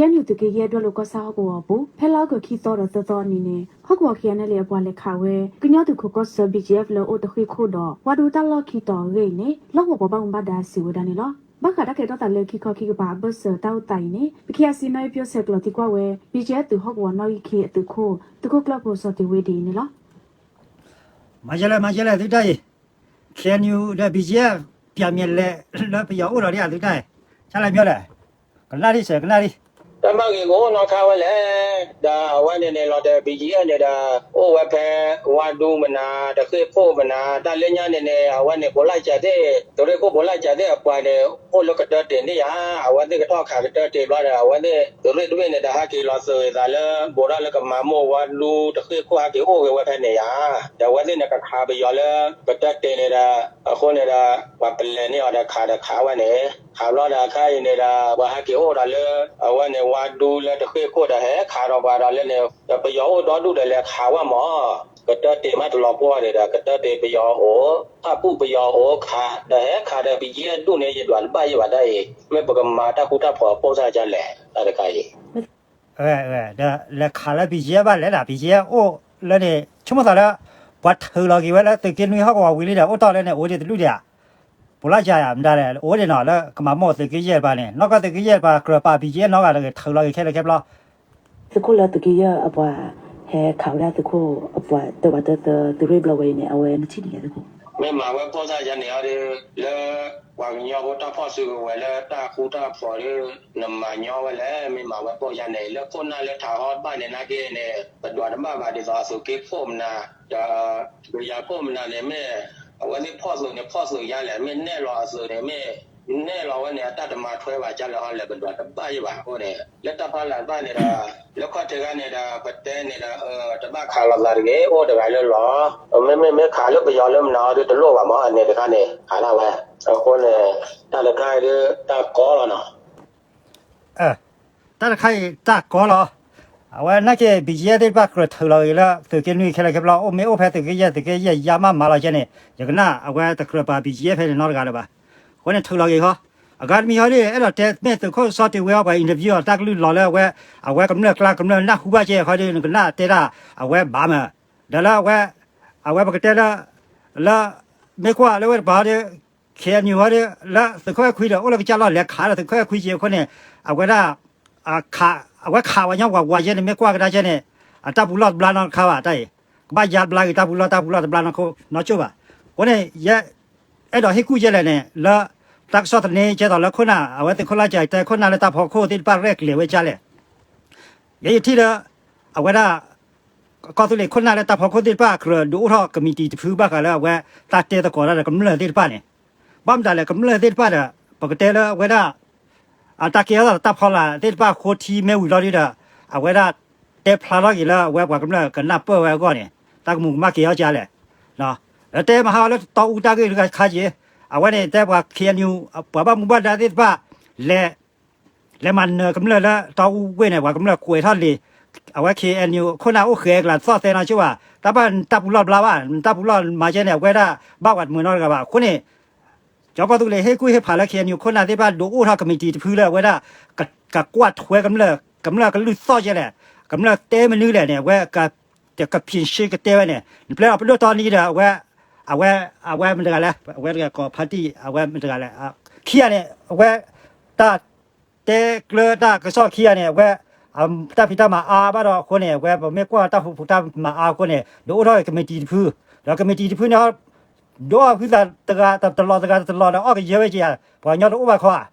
KNU သုးက့ယဲၢ်ဒွဲၣ်လိၤကီၢ်ဆၣ်ဟီၣ်ကဝီၤအပူၤ ဖဲလါအီကူးခံသီဒီးသၢသီအနံၤန့ၣ် ဟီၣ်ကဝီၤ KNLA အပှၤလဲၤခးဝဲ ကညီသုးခိၣ်ကီၢ်ဆၢ ဘံၣ်ကၠံၣ်အဲၣ် လၢအိၣ်တဃ့ၢ်ခိၣ်ဒီး ဝါဒူတၢ်လီၢ်ခံတီၤအဂ့ၢ်အံၤန့ၣ် လီၢ်ကဝီၤပှၤဘၣ်မူဘၣ်ဒါစံးဝဲဒၣ်န့ၣ်လီၤ. ဘၣ်ဃးတၢ်ကဲထီၣ်သးလၢခံခီခံကပၤအဘၢၣ်စၢၤတၢ်အိၣ်သးအံၤန့ၣ် ပ KIC နီၣ်ဂံၢ်ပၠိၣ်ဆဲးကျိးသံကွၢ်ဝဲ ဘံၣ်ကၠံၣ်အဲၣ် သုးဟီၣ်ကဝီၤနီၣ်ဂံၢ်ခံအသုးခိၣ် သုးခိၣ်ကျၢၢ်ဖိစီၤတ့ၤဝ့ဒ်အံၤန့ၣ်လီၤ. မၤယဲလဲၣ် မၤယဲလဲၣ် သုတၢ်အံၤ KNU ဒီး ဘံၣ်ကၠံၣ်အဲၣ် ပၠးမဲာ်လဲၤလၢပယီၤအိၣ်ဒီးဒ်အသုတၢ်အံၤ ဆါလဲၣ်မ့ၢ်လဲၣ် ကနၣ်ဒံးစဲး ကနၣ်ဒံး တၢ်ဘၣ်ဂ့ၤကအိၣ်နီၢ်ခါဝဲလဲၣ်. ဒီးအဝဲန့ၣ်န့ၣ် လီၤတဲာ် ဘံၣ်ကၠံၣ်အဲၣ် န့ၣ်ဒီး အိၣ်ဝဲဖဲ ဝါဒူမနၤ တဃ့ၢ်ခိၣ်မနၤ တၢ်လၢညါန့ၣ်န့ၣ် အဝဲန့ၣ် ပိးလၢ်စၢၤသ့ၣ် သုးရ့ၣ်ခိၣ်ပိးလၢ်စၢၤသ့ၣ်အပှၤန့ၣ် အိၣ်လၢကတၢၢ်တ့ၢ်န့ၣ်ယါ အဝဲသ့ၣ်ကထီၣ်ခးကတၢၢ်တ့ၢ်ဘျီဒီး အဝဲသ့ၣ်သုးရ့ၣ်တဘ့ၣ်န့ၣ်ဒီး ဟဲက့ၤလီၤသုးသးလၢ ဘူးထီၣ်လၢကမၤမိၢ်ဝါဒူတဃ့ၢ်ခိၣ်ဟဲက့ၤအိၣ်ဂ့ၤဝဲဖဲန့ၣ်ယါ ဒီးအဝဲသ့ၣ်န့ၣ် ကခးပယီၤလၢ ကတၢၢ်တ့ၢ်န့ၣ်ဒီး အဃိန့ၣ်ဒီး ပှၤပလဲၤန့ၢ်အီၤဒီးခးဒီးခးဝဲန့ၣ် ခးဘျီဒီးအခါအံၤန့ၣ်ဒီး ပှၤဟဲက့ၤအိၣ်ဒီးလၢ အဝဲန့ၣ် ဝါဒူလၢတဃ့ၢ်ခိၣ်ဒီး ဟဲခးဒီးပှၤဒီးလၢန့ၣ် ဒီးပယီၤအိၣ်ဒီဒူၣ်ဒီးလဲၤခးဝဲမး ကတၢၢ်တ့ၢ်မးတလီၤပှီၢ်န့ၣ်ဒီး ကတၢၢ်တ့ၢ်ပယီၤအိၣ် ဖၣ်ပူၣ်ပယီၤအိၣ်ခး ဒီးဟဲခးဒီး ဘံၣ်ကၠံၣ်အဲၣ် ဒူၣ်န့ၣ် ယဒွးတဘၣ်ယဲၢ်ဘၣ်တၢ်အံၤ မ့ၢ်ပကမၤတၢ်ဃူတၢ်ဖိးပိၢ်စၢ်ဒ်လဲၣ် တၢ်တခါအံၤ ဒီးလဲၤခးလၢ ဘံၣ်ကၠံၣ်အဲၣ် ဘၣ်လဲၣ်ဒၣ် ဘံၣ်ကၠံၣ်အဲၣ် အိၣ်လၢန့ၣ် ဆိကမိၣ်သးလၢ ပှၤထုးလီၤက့ၤဝဲလၢသုးက့နွံဟီၣ်ကဝီၤဝံၤလံဒီး အိၣ်တီၢ်လၢန့ၣ် အိၣ်ဒံးတဒူၣ်ဒံးဧါ ပိးလၢ်ကါဧါ မတၤလဲၣ် အိၣ်ဒံးနီၤ လၢကမၤမိၢ်သုးက့ယဲၢ်တပၤန့ၣ် နီၢ်ကီၢ်သုးက့ယဲၢ်တပၤ ကြၢးပာ် ဘံၣ်ကၠံၣ်အဲၣ် နီၢ်ဂၤတဂ့ၤ ထုးလီၤက့ၤခဲလၢာ်ခဲဆ့ဘျီ သုးခိၣ်လၢသုးက့ယဲၢ်အပှၤ ဟဲခးဝဲဒၣ်သုးခိၣ်အပှၤတၢ်ဘၣ်တၢ်သၢသုးရ့ၣ်ဘျီဝဲအံၤန့ၣ် အဝဲနထံၣ်ဒ်လဲၣ်သုးခိၣ် မ့ၢ်မၤဝဲပိၢ်စၢ်ယါန့ၣ်အီၤဒီး လၢ ပှၤကညီဖိတၢ်ဖီၣ်စုကဝဲၤလၢတၢ်ဃူတၢ်ဖိးဒီး နမၤညီဝဲလဲၣ် မ့ၢ်မၤဝဲပိၢ်ယါန့ၣ် လၢခိၣ်နၢ်လၢထးဟီၣ်ဘၣ်န့ၣ်နာ်က့န့ၣ် ပဒွးတဘၣ်ဘၣ်ဒ်သိးအသုးက့ခိၣ်မနၤ ဒီး သုးက့ယဲၢ်ခိၣ်မနၤန့ၣ်မ့ၢ် အဝဲသ့ၣ်ဖီၣ်သုးန့ၣ် ဖီၣ်သုးယါလဲၣ် မ့ၢ်နဲၣ်လီၤအသုးန့ၣ်မ့ၢ် နဲၣ်လီၤဝဲန့ၣ် အတၢ်တမၤထွဲဘၣ်ကလဲၣ်ဟီလဲၣ် ပဒွးတဘၣ်ယဲၢ်ဘၣ်အဃိန့ၣ် လၢတၢ်ဖီလာ်တဖၣ်န့ၣ်ဒီး လၢခီၣ်ထံးခါန့ၣ်ဒီး ပတဲန့ၣ်ဒီး တဘၣ်ခးလိာ်သးတဂ့ၤ အိၣ်တဂၤလၢလီၤ မ့မ့ၢ်မ့ၢ်ခးလၢပယီၤလၢမနၤအီၤဒီးတလိၣ်ဘၣ်မး အန့ၣ်တခါန့ၣ် ခးဒၣ်ဝဲ အဃိန့ၣ် တၢ်တခါအံၤဒီး တၢ်ကီလီၤနီၤ တၢ်တခါအံၤတၢ်ကီလီၤ. အဝဲနာ်က့ ဘံၣ်ကၠံၣ်အဲၣ် သ့ၣ်တဖၣ်ကြၢးထုးလီၤက့ၤလၢ သုးက့နွံခဲလၢာ်ခဲဆ့ဘျီ အိၣ်မ့ၢ်အိၣ်ဖဲသုးက့ယဲၢ် သုးက့ယဲၢ်ယါမးမၤလီၤကဲန့ၣ် ယကနၣ်အဝဲတကြၢးပာ် ဘံၣ်ကၠံၣ်အဲၣ် ဖဲန့ၣ်နီတဂၤလၢၤဘၣ်. အဃိန့ၣ်ထုးလီၤက့ၤဃီ အဂၤတမံၤဟီဒီး အဲၣ်ဒိးတဲမ့ၢ်သုးခိၣ်စီၤတ့ၤဝ့အီၤ ပှၤ interview အီၤ တၢ်ကလုၢ်လီၤလၢအဝဲ အဝဲကမျၢၢ်ကျါကမျၢၢ်နၢ်ဟူဘၣ်ကဲဃီဒီး နကနၣ်တဲတၢ် အဝဲဘၣ်မး ဒီးလၢအဝဲ အဝဲပကတဲလၢ လၢ မ့ၢ်ကွၢ်လၢဝဲတပၤဒီး KNU ဟီဒီး လၢသုးခိၣ်အဲၣ်ခွံဒီး အိၣ်လၢကစၢ်လီၢ်လဲၤခးဒီးသုးခိၣ်အဲၣ်ခွံက့အဃိန့ၣ် အဝဲဒၣ် အဝဲခးဝဲညီဝးဝးယဲန့ၣ် မ့ၢ်ကွၢ်ကဒါကဲန့ၣ် အတၢ်ပူၤလီၢ်တဘျါနီတခါဘၣ်တၢ်အံၤ ကဘၣ်ယါဘျါက့ၤတၢ်ပူၤလီၢ် တၢ်ပူၤလီၢ်တဘျါနီတခါ နီကၠိၣ်ဘၣ်. အဃိန့ၣ် ယ အဲၣ်ဒိးဟ့ၣ်ကူၣ်ယဲလဲၣ်န့ၣ် လၢ တၢ်ကစီၣ်သန့ကဲသိးလၢခိၣ်နၢ် အဝဲသုးခိၣ်လၢ်ကၠၤတဲခိၣ်နၢ်လၢတၢ်ဖီခိၣ်သ့ၣ်တဖၣ် ရဲၣ်ကျဲၤဝဲကလဲၣ် ယဲယထံၣ်လၢ အဝဲဒၣ် ကီၢ်သူလ့ၤခိၣ်နၢ်လၢတၢ်ဖီခိၣ်သ့ၣ်တဖၣ် ကြၢးဒုးအိၣ်ထီၣ် committee တဖုဘၣ်ဃးလၢအဝဲ တၢ်တဲသကိးတၢ်ဒီးကမျၢၢ်သ့ၣ်တဖၣ်န့ၣ် ဘၣ်မတၤလဲၣ် ကမျၢၢ်သ့ၣ်တဖၣ်ဒီး ပကတဲလၢအဝဲဒၣ် အတၢ်ကဲထီၣ်သးတၢ်ဖီလာ်သ့ၣ်တဖၣ်ဃိထံမ့ၢ်ဝံၤလီၤဒီး အဝဲဒၣ် တဲဖျါထီၣ်က့ၤလၢအဝဲပှၤကမျၢၢ်ကနၢ်ပၢၢ်ဝဲအဂီၢ်န့ၣ် တၢ်ကမူၤကမၣ်က့ၤအီၤကလဲၣ် ဒီးတဲမဟါလၢတီအူတၢ်ဂ့ၢ်တခါက့ၤ အဝဲန့ၣ်တဲပှၤ KNU ပှၤဘၣ်မူဘၣ်ဒါသ့ၣ်တဖၣ် လဲၤ လဲၤမၤနၢၤကမျၢၢ်လၢတီအူဝ့ၢ်န့ၣ် ပှၤကမျၢၢ်ကွဲးထီၣ်လံ အဝဲ KNU ခိၣ်နၢ်အိၣ်ဃဲကလၤသီၣ်သဲနီကၠိၣ်ဘၣ် တၢ်ဘၣ်တၢ်ပူၤလီၢ်ဘျါဘၣ် တၢ်ပူၤလီၢ်မၤကဲန့ၣ် အဝဲဒၣ်ဘၣ်ပှၤတမုာ်နီတဂၤဘၣ် အဃိန့ၣ် ကၠီကီၢ်သူလ့ၤဟ့ၣ်ကူၣ်ဟ့ၣ်ဖးလၢ KNU ခိၣ်နၢ်သ့ၣ်တဖၣ်ဒုးအိၣ်ထီၣ် committee တဖုလၢအဝဲဒၣ် ကကွၢ်ထွဲကမျၢၢ် ကမျၢၢ်ကလုၢ်သီၣ်ကဲလဲၣ် ကမျၢၢ်တဲမနုၤလဲၣ်န့ၣ် အဝဲ ကဖံးဆ့ကတဲဝဲန့ၣ် နပျဲအပဒိၣ်တီနံၤဒီး အဝဲ အဝဲ အဝဲမတၤတဂၤလဲၣ် အဝဲတဂၤကိးဖါတံၢ် အဝဲမတၤတဂၤလဲၣ် ခံဂၤန့ၣ် အဝဲ တၢ် တဲကျၢတၢ်ကစီၣ်ခံဂၤန့ၣ် အဝဲ တၢ်ဖံးတၢ်မၤအါဘၣ်ဒီးအဃိန့ၣ် အဝဲပမ့ၢ်ကွၢ်တၢ်ဖံးတၢ်မၤအါအဃိန့ၣ် ဒုးအိၣ်ထီၣ် committee တဖု ဒီး committee တဖုန့ၣ် ဒုးအီၣ်ဟုသးတဂၤတလီၢ်တလီၢ်ဒီးအီၣ်ကယဲၢ်ဝဲက့ၤဧါ ပှၤကညီတအိၣ်ဘၣ်ခီဧါ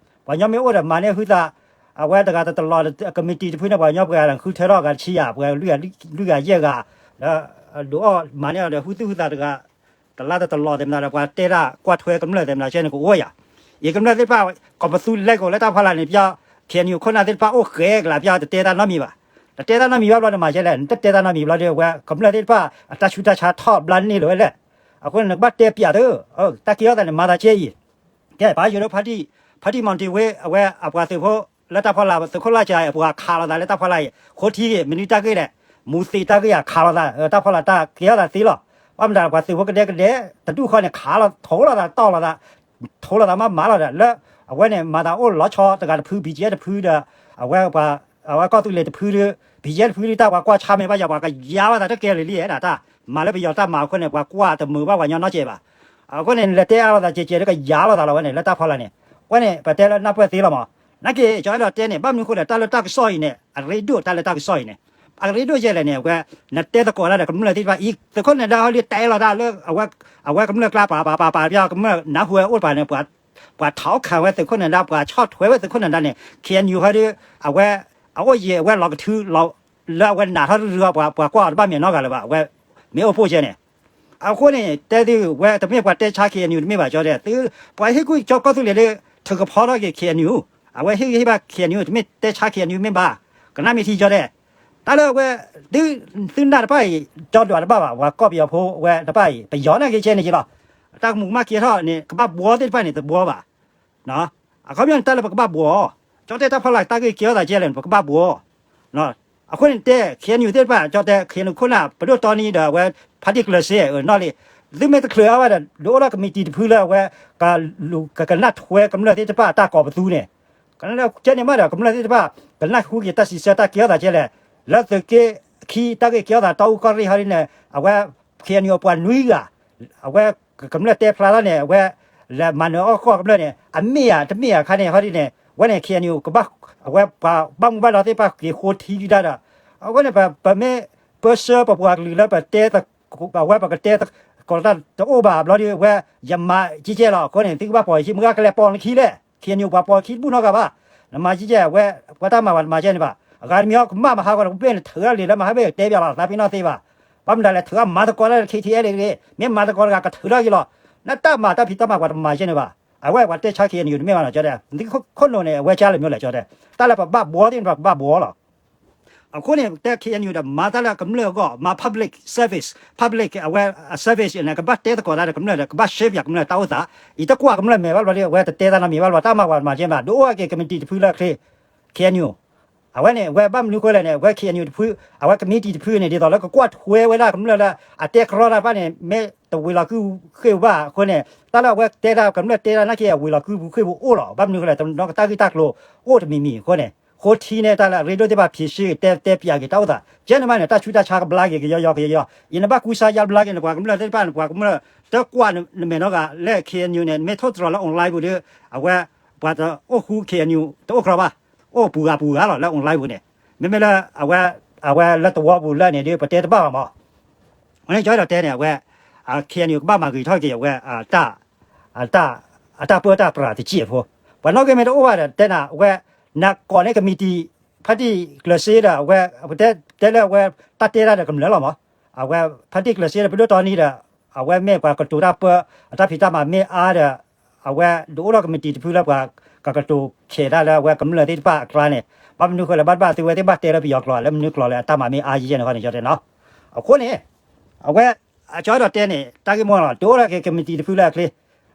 ပှၤကညီမ့ၢ်အိၣ်ဒီးမၤန့ၢ်ဟုသး အဝဲတဂၤတလီၢ် committee တဖုန့ၣ် ပှၤကညီပှၤဃုထၢထီၣ်ဂၤတဆံဧါ ပှၤလွံၢ်ဂၤယဲၢ်ဂၤ ဒီးဒုးအီၣ်မၤန့ၢ်အီၤဒီးဟုသူၣ်ဟုသးတဂၤ တလါတတလီၢ်သဲးမတၤဒီး ပှၤတဲတၢ်ကွၢ်ထွဲကမျၢၢ်သဲးမတၤကဲန့ၣ် ကအိၣ်ယၤ အံၤကမျၢၢ်သ့ၣ်တဖၣ် ကီးပသူလဲၤကိးလၢတၢ်ဖီလာ်န့ၣ် ပျီ KNU ခိၣ်နၢ်သ့ၣ်တဖၣ်အိၣ်ဃဲကလၤ ပျီတတဲတၢ်နီတမံၤဘၣ် တတဲတၢ်နီတမံၤဘၣ်ဘျီဒီးမၤကဲလဲၣ် နတတဲတၢ်နီတမံၤဘျီဒီး အဝဲကမျၢၢ်သ့ၣ်တဖၣ် အတၢ်ဆူးတၢ်ဆါထီၣ်ဘျါန့ၢ်လၢၤဝဲလဲၣ် အဃိန့ၣ် နကဘၣ်တဲပျးသု တၢ်ကဲထီၣ်သးန့ၣ် မၤသးကဲအံၤ ကဲ ပာ်ယိၤလၢ ဖါတံၢ် ဖါတံၢ်မီၣ်တ့ၤဝ့ အဝဲအပှၤသုးဖိ လၢတၢ်ဖီလာ် သုးခိၣ်လၢ်ကၠၤ အပှၤခးလိာ်သးလၢတၢ်ဖီလာ်အံၤ ဃိထံဂ့ၤ မနုၤတၢ်ဂ့ၢ်လဲၣ် မူသ့းတၢ်ဂ့ၢ်ဧါ ခးလိာ်သး တၢ်ဖီလာ်တၢ်ကဲထီၣ်သးသ့လီၤ ဘၣ်မတၤ ပှၤသုးဖိကဒဲကဒဲ တဒူၣ်ဃီန့ၣ် ခးလိာ် ထိးလိာ်သးတီၢ်လိာ်သး ထိးလိာ်သးမးမးလီၤဒီး လၢ အဝဲန့ၣ် မၤသးအိၣ်လီၤဆီတဂၤတဖု ဘံၣ်ကၠံၣ်အဲၣ် တဖုဒီး အဝဲပှၤ အဝဲကီၢ်သူလ့ၤတဖုဒီး ဘံၣ်ယဲၢ်တဖုဒီး တၢ်ပှၤကွၢ်ဆါမဲာ်ဘၣ်ယၤ ပှၤကယၤလိာ်သးတကဲလံလံဧါ တၢ်မၤလၢပယီၤတၢ်မၤအဃိန့ၣ် ပှၤကွၢ်တမုာ်ဘၣ်ပှၤညီနီတစဲးဘၣ်. အဃိန့ၣ် နလဲၤတဲအါလိာ်သးကဲးကဲးဒီး ကယၤလိာ်သးလီၤဝဲန့ၣ် လၢတၢ်ဖီလာ်န့ၣ်. အဃိန့ၣ် ပတဲလၢနၢ်ပၢၢ်သ့လီၤမး. နာ်က့ ကၠီအဲၣ်ဒိးတဲန့ၣ် ဘၣ်မနုၤအဃိဒီး တၢ်လၢတၢ်ကစီၣ်အံၤန့ၣ် အရ့ဒိၣ်တၢ်လၢတၢ်ကစီၣ်အံၤန့ၣ် အရ့ဒိၣ်ယဲလဲၣ်န့ၣ် အဝဲ နတဲသကိးတၢ်ဒီးကမျၢၢ်သ့ၣ်တဖၣ်အံၤ သုးခိၣ်နၢၤဒါဟီဒီး တဲလီၤတၢ်လၢ အဝဲကမျၢၢ်ကျါ ပှၤပှၤပှၤပှၤပှၤကမျၢၢ်နၢ်ဟူဝဲအိၣ်တပၤန့ၣ် ပှၤထီၣ်ခးဝဲသုးခိၣ်နၢၤဒါ ပှၤဆီၣ်ထွဲဝဲသုးခိၣ်နၢၤဒါန့ၣ် ခ့ၣ်အဲၣ်ယူၣ်ဟီဒီး အဝဲ အအိၣ်ယံၤအဝဲလီၤကထု လၢအဝဲနာ်ထီၣ်တရုအီၤ ပှၤကွၢ်အီၤတဘၣ်မဲာ်နီတဂၤလၢၤဘၣ် အဝဲမ့ၢ်အိၣ်ဖှိၣ်ကဲန့ၣ်. အဃိန့ၣ် တဲသုဝဲတမ့ၢ်ပှၤတဲဆါ ခ့ၣ်အဲၣ်ယူၣ် တမ့ၢ်ဘၣ်ကၠီတဲ သု ပှၤဟ့ၣ်ကူၣ်ကၠီကီၢ်သူလ့ၤဒီး ထုးကဖီထီၣ်က့ၤ ခ့ၣ်အဲၣ်ယူၣ် အဝဲဟ့ၣ်ဂံၢ်ဟ့ၣ်ဘါ ခ့ၣ်အဲၣ်ယူၣ် တမ့ၢ်တဲဆါ ခ့ၣ်အဲၣ်ယူၣ် မ့ၢ်ဘၣ်. ကနၣ်မ့ၢ်ထံကၠီတဲ တၢ်လၢအဝဲ သု သုနၢ်တဖၣ်အံၤ ကၠီဒွးတဘၣ်ဘၣ် ပှၤကီၢ်ပယီၤဖိဝဲတဖၣ်အံၤ ပယီၤနာ်က့ဆဲန့ၣ်က့လီၤ. တၢ်ကမူးကမၣ်ကဲထီၣ်န့ၣ် ကဘၣ်ဘှီသ့ၣ်တဖၣ်န့ၣ် တဘှီဘၣ် အခီပညီန့ၣ် တၢ်လၢပကဘၣ်ဘှီအီၤ ကၠီတဲတၢ်ဖီလာ်တၢ်ဂ့ၢ်ကဲထီၣ်သးကဲလဲၣ်န့ၣ် ပကဘၣ်ဘှီအီၤ. အဃိန့ၣ်တဲ ခ့ၣ်အဲၣ်ယူၣ် သ့ၣ်တဖၣ် ကၠီတဲ ခ့ၣ်အဲၣ်ယူၣ် ခိၣ်နၢ် ပဒိၣ်တီနံဒီးအဝဲ ဖါတံၢ်ကျၢၤစ့ နီၣ်လံ သုမ့ၢ်တချုးအါဘၣ်ဒီး ဒုးအိၣ်ထီၣ်ကမံးတံာ်တဖုလၢအဝဲ ကကနၣ်ထွဲကမျၢၢ်သ့ၣ်တဖၣ်အတၢ်ကိးပသူန့ၣ် ကဲန့ၣ်မးဒီး ကမျၢၢ်သ့ၣ်တဖၣ် ကနၢ်ဟူက့ၤတၢ်စံးဆၢတၢ်ကဲထီၣ်သးကဲလဲၣ် လၢသုးက့ခံ တၢ်ဂ့ၢ်ကဲထီၣ်သး တီအူကီၢ်ရ့ၣ်ဟီဒ်န့ၣ် အဝဲ ခ့ၣ်အဲၣ်ယူၣ် အပှၤနွံဂၤ အဝဲကမျၢၢ်တဲဖျါထီၣ်န့ၣ် အဝဲ လဲၤမၤနၢၤအီၣ်ကီၢ်ကမျၢၢ်န့ၣ် အမ့ၢ်ဧါတမ့ၢ်ဧါခါန့ၣ် ဟီဒ်န့ၣ် အဝဲန့ၣ် ခ့ၣ်အဲၣ်ယူၣ် ကဘၣ် အဝဲပှၤဘၣ်မူဘၣ်ဒါသ့ၣ်တဖၣ်က့ၤဃိထံကဒါဒီး အဃိန့ၣ် ပမ့ၢ်ပၢဆှၢပပှၤကလုာ်လၢပတဲ အဝဲပကတဲသကိးတၢ်တအိၣ်ဘၣ်ဘျီဒီး အဝဲယမၤကဲကဲလီၤ. အဃိန့ၣ် သုကဘၣ်ပိာ်ယခံ မုၢ်ဂၤကလဲၤပိာ်နခံလဲၣ် ခ့ၣ်အဲၣ်ယူၣ် ပှၤပိာ်ခံတဘူၣ်နီတဂၤဘၣ်. နမၤကဲကဲ အဝဲ ပှၤတၢ်မၤပှၤတမၤကဲန့ၣ်ဘၣ်. အဂၤတမံၤအီၤကမၣ်မဟါဂီၤ နကဘၣ်နထုးထီၣ်လံာ်လၢမဟါဘၣ်တဲဘၣ်လီၤ သးပ့ၤနီၣ်သ့ဘၣ်. ဘၣ်မနုၤလဲၣ် ထုးထီၣ်မၤသကိးတၢ် ခ့ၣ်ထံအဲၣ်လံ မ့ၢ်မၤသကိးတဂၤကထုးထီၣ်က့ၤလီၤ. နတၢ်မၤတၢ်ဖံးတၢ်မၤပှၤတမၤကဲန့ၣ်ဘၣ်. အဝဲပှၤတဲဆါ ခ့ၣ်အဲၣ်ယူၣ် တမ့ၢ်ဘၣ်နီၤ ကၠီတဲ သုခိၣ်နူာ်န့ၣ် အဝဲကၢ်လၢာ်မ့ၢ်လဲၣ် ကၠီတဲ တၢ်လၢပဘၣ်ဘှီသ့ၣ်န့ၣ် ပကဘၣ်ဘှီလီၤ. အဃိန့ၣ် တဲ ခ့ၣ်အဲၣ်ယူၣ် ဒီးမၤတၢ်လၢကမျၢၢ်အဂီၢ် မၤ public service public အဝဲ service န့ၣ် ကဘၣ်တဲသကိးတၢ်ဒီးကမျၢၢ်ဒီး ကဘၣ်ရှဲပၠးကမျၢၢ်တၢ်အိၣ်သး အံၤတကွၢ်ကမျၢၢ်မဲာ်ဘၣ်ဘျီဒီး အဝဲတတဲတၢ်နီတမံၤဘၣ်ဘျီ တၢ်မၤပှၤတမၤကဲဘၣ် ဒုးအိၣ်က့ၤကမံးတံာ်တဖုလၢအချ့ ခ့ၣ်အဲၣ်ယူၣ် အဝဲန့ၣ် အဝဲဘၣ်မနုၤဃိလဲၣ်န့ၣ် အဝဲ ခ့ၣ်အဲၣ်ယူၣ် တဖု အဝဲကမံးတံာ်တဖုန့ၣ် ဒ်သိးလၢကကွၢ်ထွဲဝဲဒၣ်ကမျၢၢ်လၢ အတဲကြီတၢ်တဖၣ်န့ၣ် မ့ၢ်တဝံၤလီၤကုၢ်ပူၤဃ့ၢ်ပူၤဘၣ်အဃိန့ၣ် တၢ်လၢအဝဲတဲတၢ်ကမျၢၢ်တဲတၢ်နာ်က့ အဝံၤလီၤကုၢ်ပူၤဃ့ၢ်ပူၤအိၣ်လီၤ. ဘၣ်မနုၤဃိလဲၣ် တနီၤကတၢ်ဂ့ၢ်တၢ်ကျိၤအိၣ်တမံၤမံၤအဃိန့ၣ် ဃိထံန့ၣ် တၢ်လၢအရ့ဒိၣ်သ့ၣ်တဖၣ် ဖြေရှင်း တဲတဲပၠးက့ၤတၢ်အိၣ်သး ကဲန့ၣ်မးန့ၣ် တၢ်ဆူးတၢ်ဆါကဘျါက့ၤကယီယီကယီယီ အံၤနဘၣ်ကူစါယါဘျါက့ၤန့ၣ် ပှၤကမျၢၢ်သ့ၣ်တဖၣ်န့ၣ် ပှၤကမျၢၢ်တကွၢ်နမဲာ်နီတဂၤ လၢ ခ့ၣ်အဲၣ်ယူၣ် န့ၣ် နမ့ၢ်ထိၣ်သတြီၤလၢ online ပူၤဒီး အဝဲ ပှၤတအိၣ်ဃူ ခ့ၣ်အဲၣ်ယူၣ် တအိၣ်ကြီဘၣ် အိၣ်ပူၤဂၤပူၤဂၤလီၤ လၢ online ပူၤန့ၣ် မ့မ့ၢ်လၢ အဝဲ အဝဲလၢသဝီပူၤလၢန့ၣ်ဒီး ပတဲတဘၣ်ဘၣ်မး အဃိန့ၣ် ကၠီဒီးတဲန့ၣ် အဝဲ ခ့ၣ်အဲၣ်ယူၣ် ကဘၣ်မၤဂ့ၤထီၣ်က့ၤ အဝဲ အတၢ် အတၢ်ပၢတၢ်ပြးတစဲးဖိ ပှၤနီၣ်ဂံၢ်မ့ၢ်တအိၣ်ဘၣ်ဒီး တဲနၤ အဝဲ နကိးန့ၢ်ကမံးတံာ် ဖါတံၢ်ကျၢၤစ့ဒီး အဝဲ တဲလၢအဝဲ တၢ်တဲတၢ်ဒီးကမျၢၢ်လီၤမး အဝဲ ဖါတံၢ်ကျၢၤစ့ဒီး ပဒိၣ်တီနံဒီး အဝဲမ့ၢ်ပှၤကတိၤတၢ်ပၢ အတၢ်ဖံးတၢ်မၤမ့ၢ်အါဒီး အဝဲဒုးအိၣ်ထီၣ်ကမံးတံာ်တဖုလၢပှၤကကတိၤခဲးတၢ်လၢအဝဲကမျၢၢ်သ့ၣ်တဖၣ်အကျါန့ၣ် ဘၣ်မနုၤဃိလဲၣ် ဘၣ်တဘၣ်သုဝဲသ့ၣ်ဘၣ်တဲလၢပယီၤကျိာ် လၢမနုၤကျိာ်လဲၣ် အတၢ်မၤမ့ၢ်အါယဲၢ်န့ၣ်ဃီန့ၣ် ကၠီတဲနီၤ အဃိန့ၣ် အဝဲ အကၠီဒီးတဲန့ၣ် တၢ်ဂ့ၢ်မိၢ်လီၤ ဒုးအိၣ်ထီၣ်က့ၤကမံးတံာ်တဖုလၢအချ့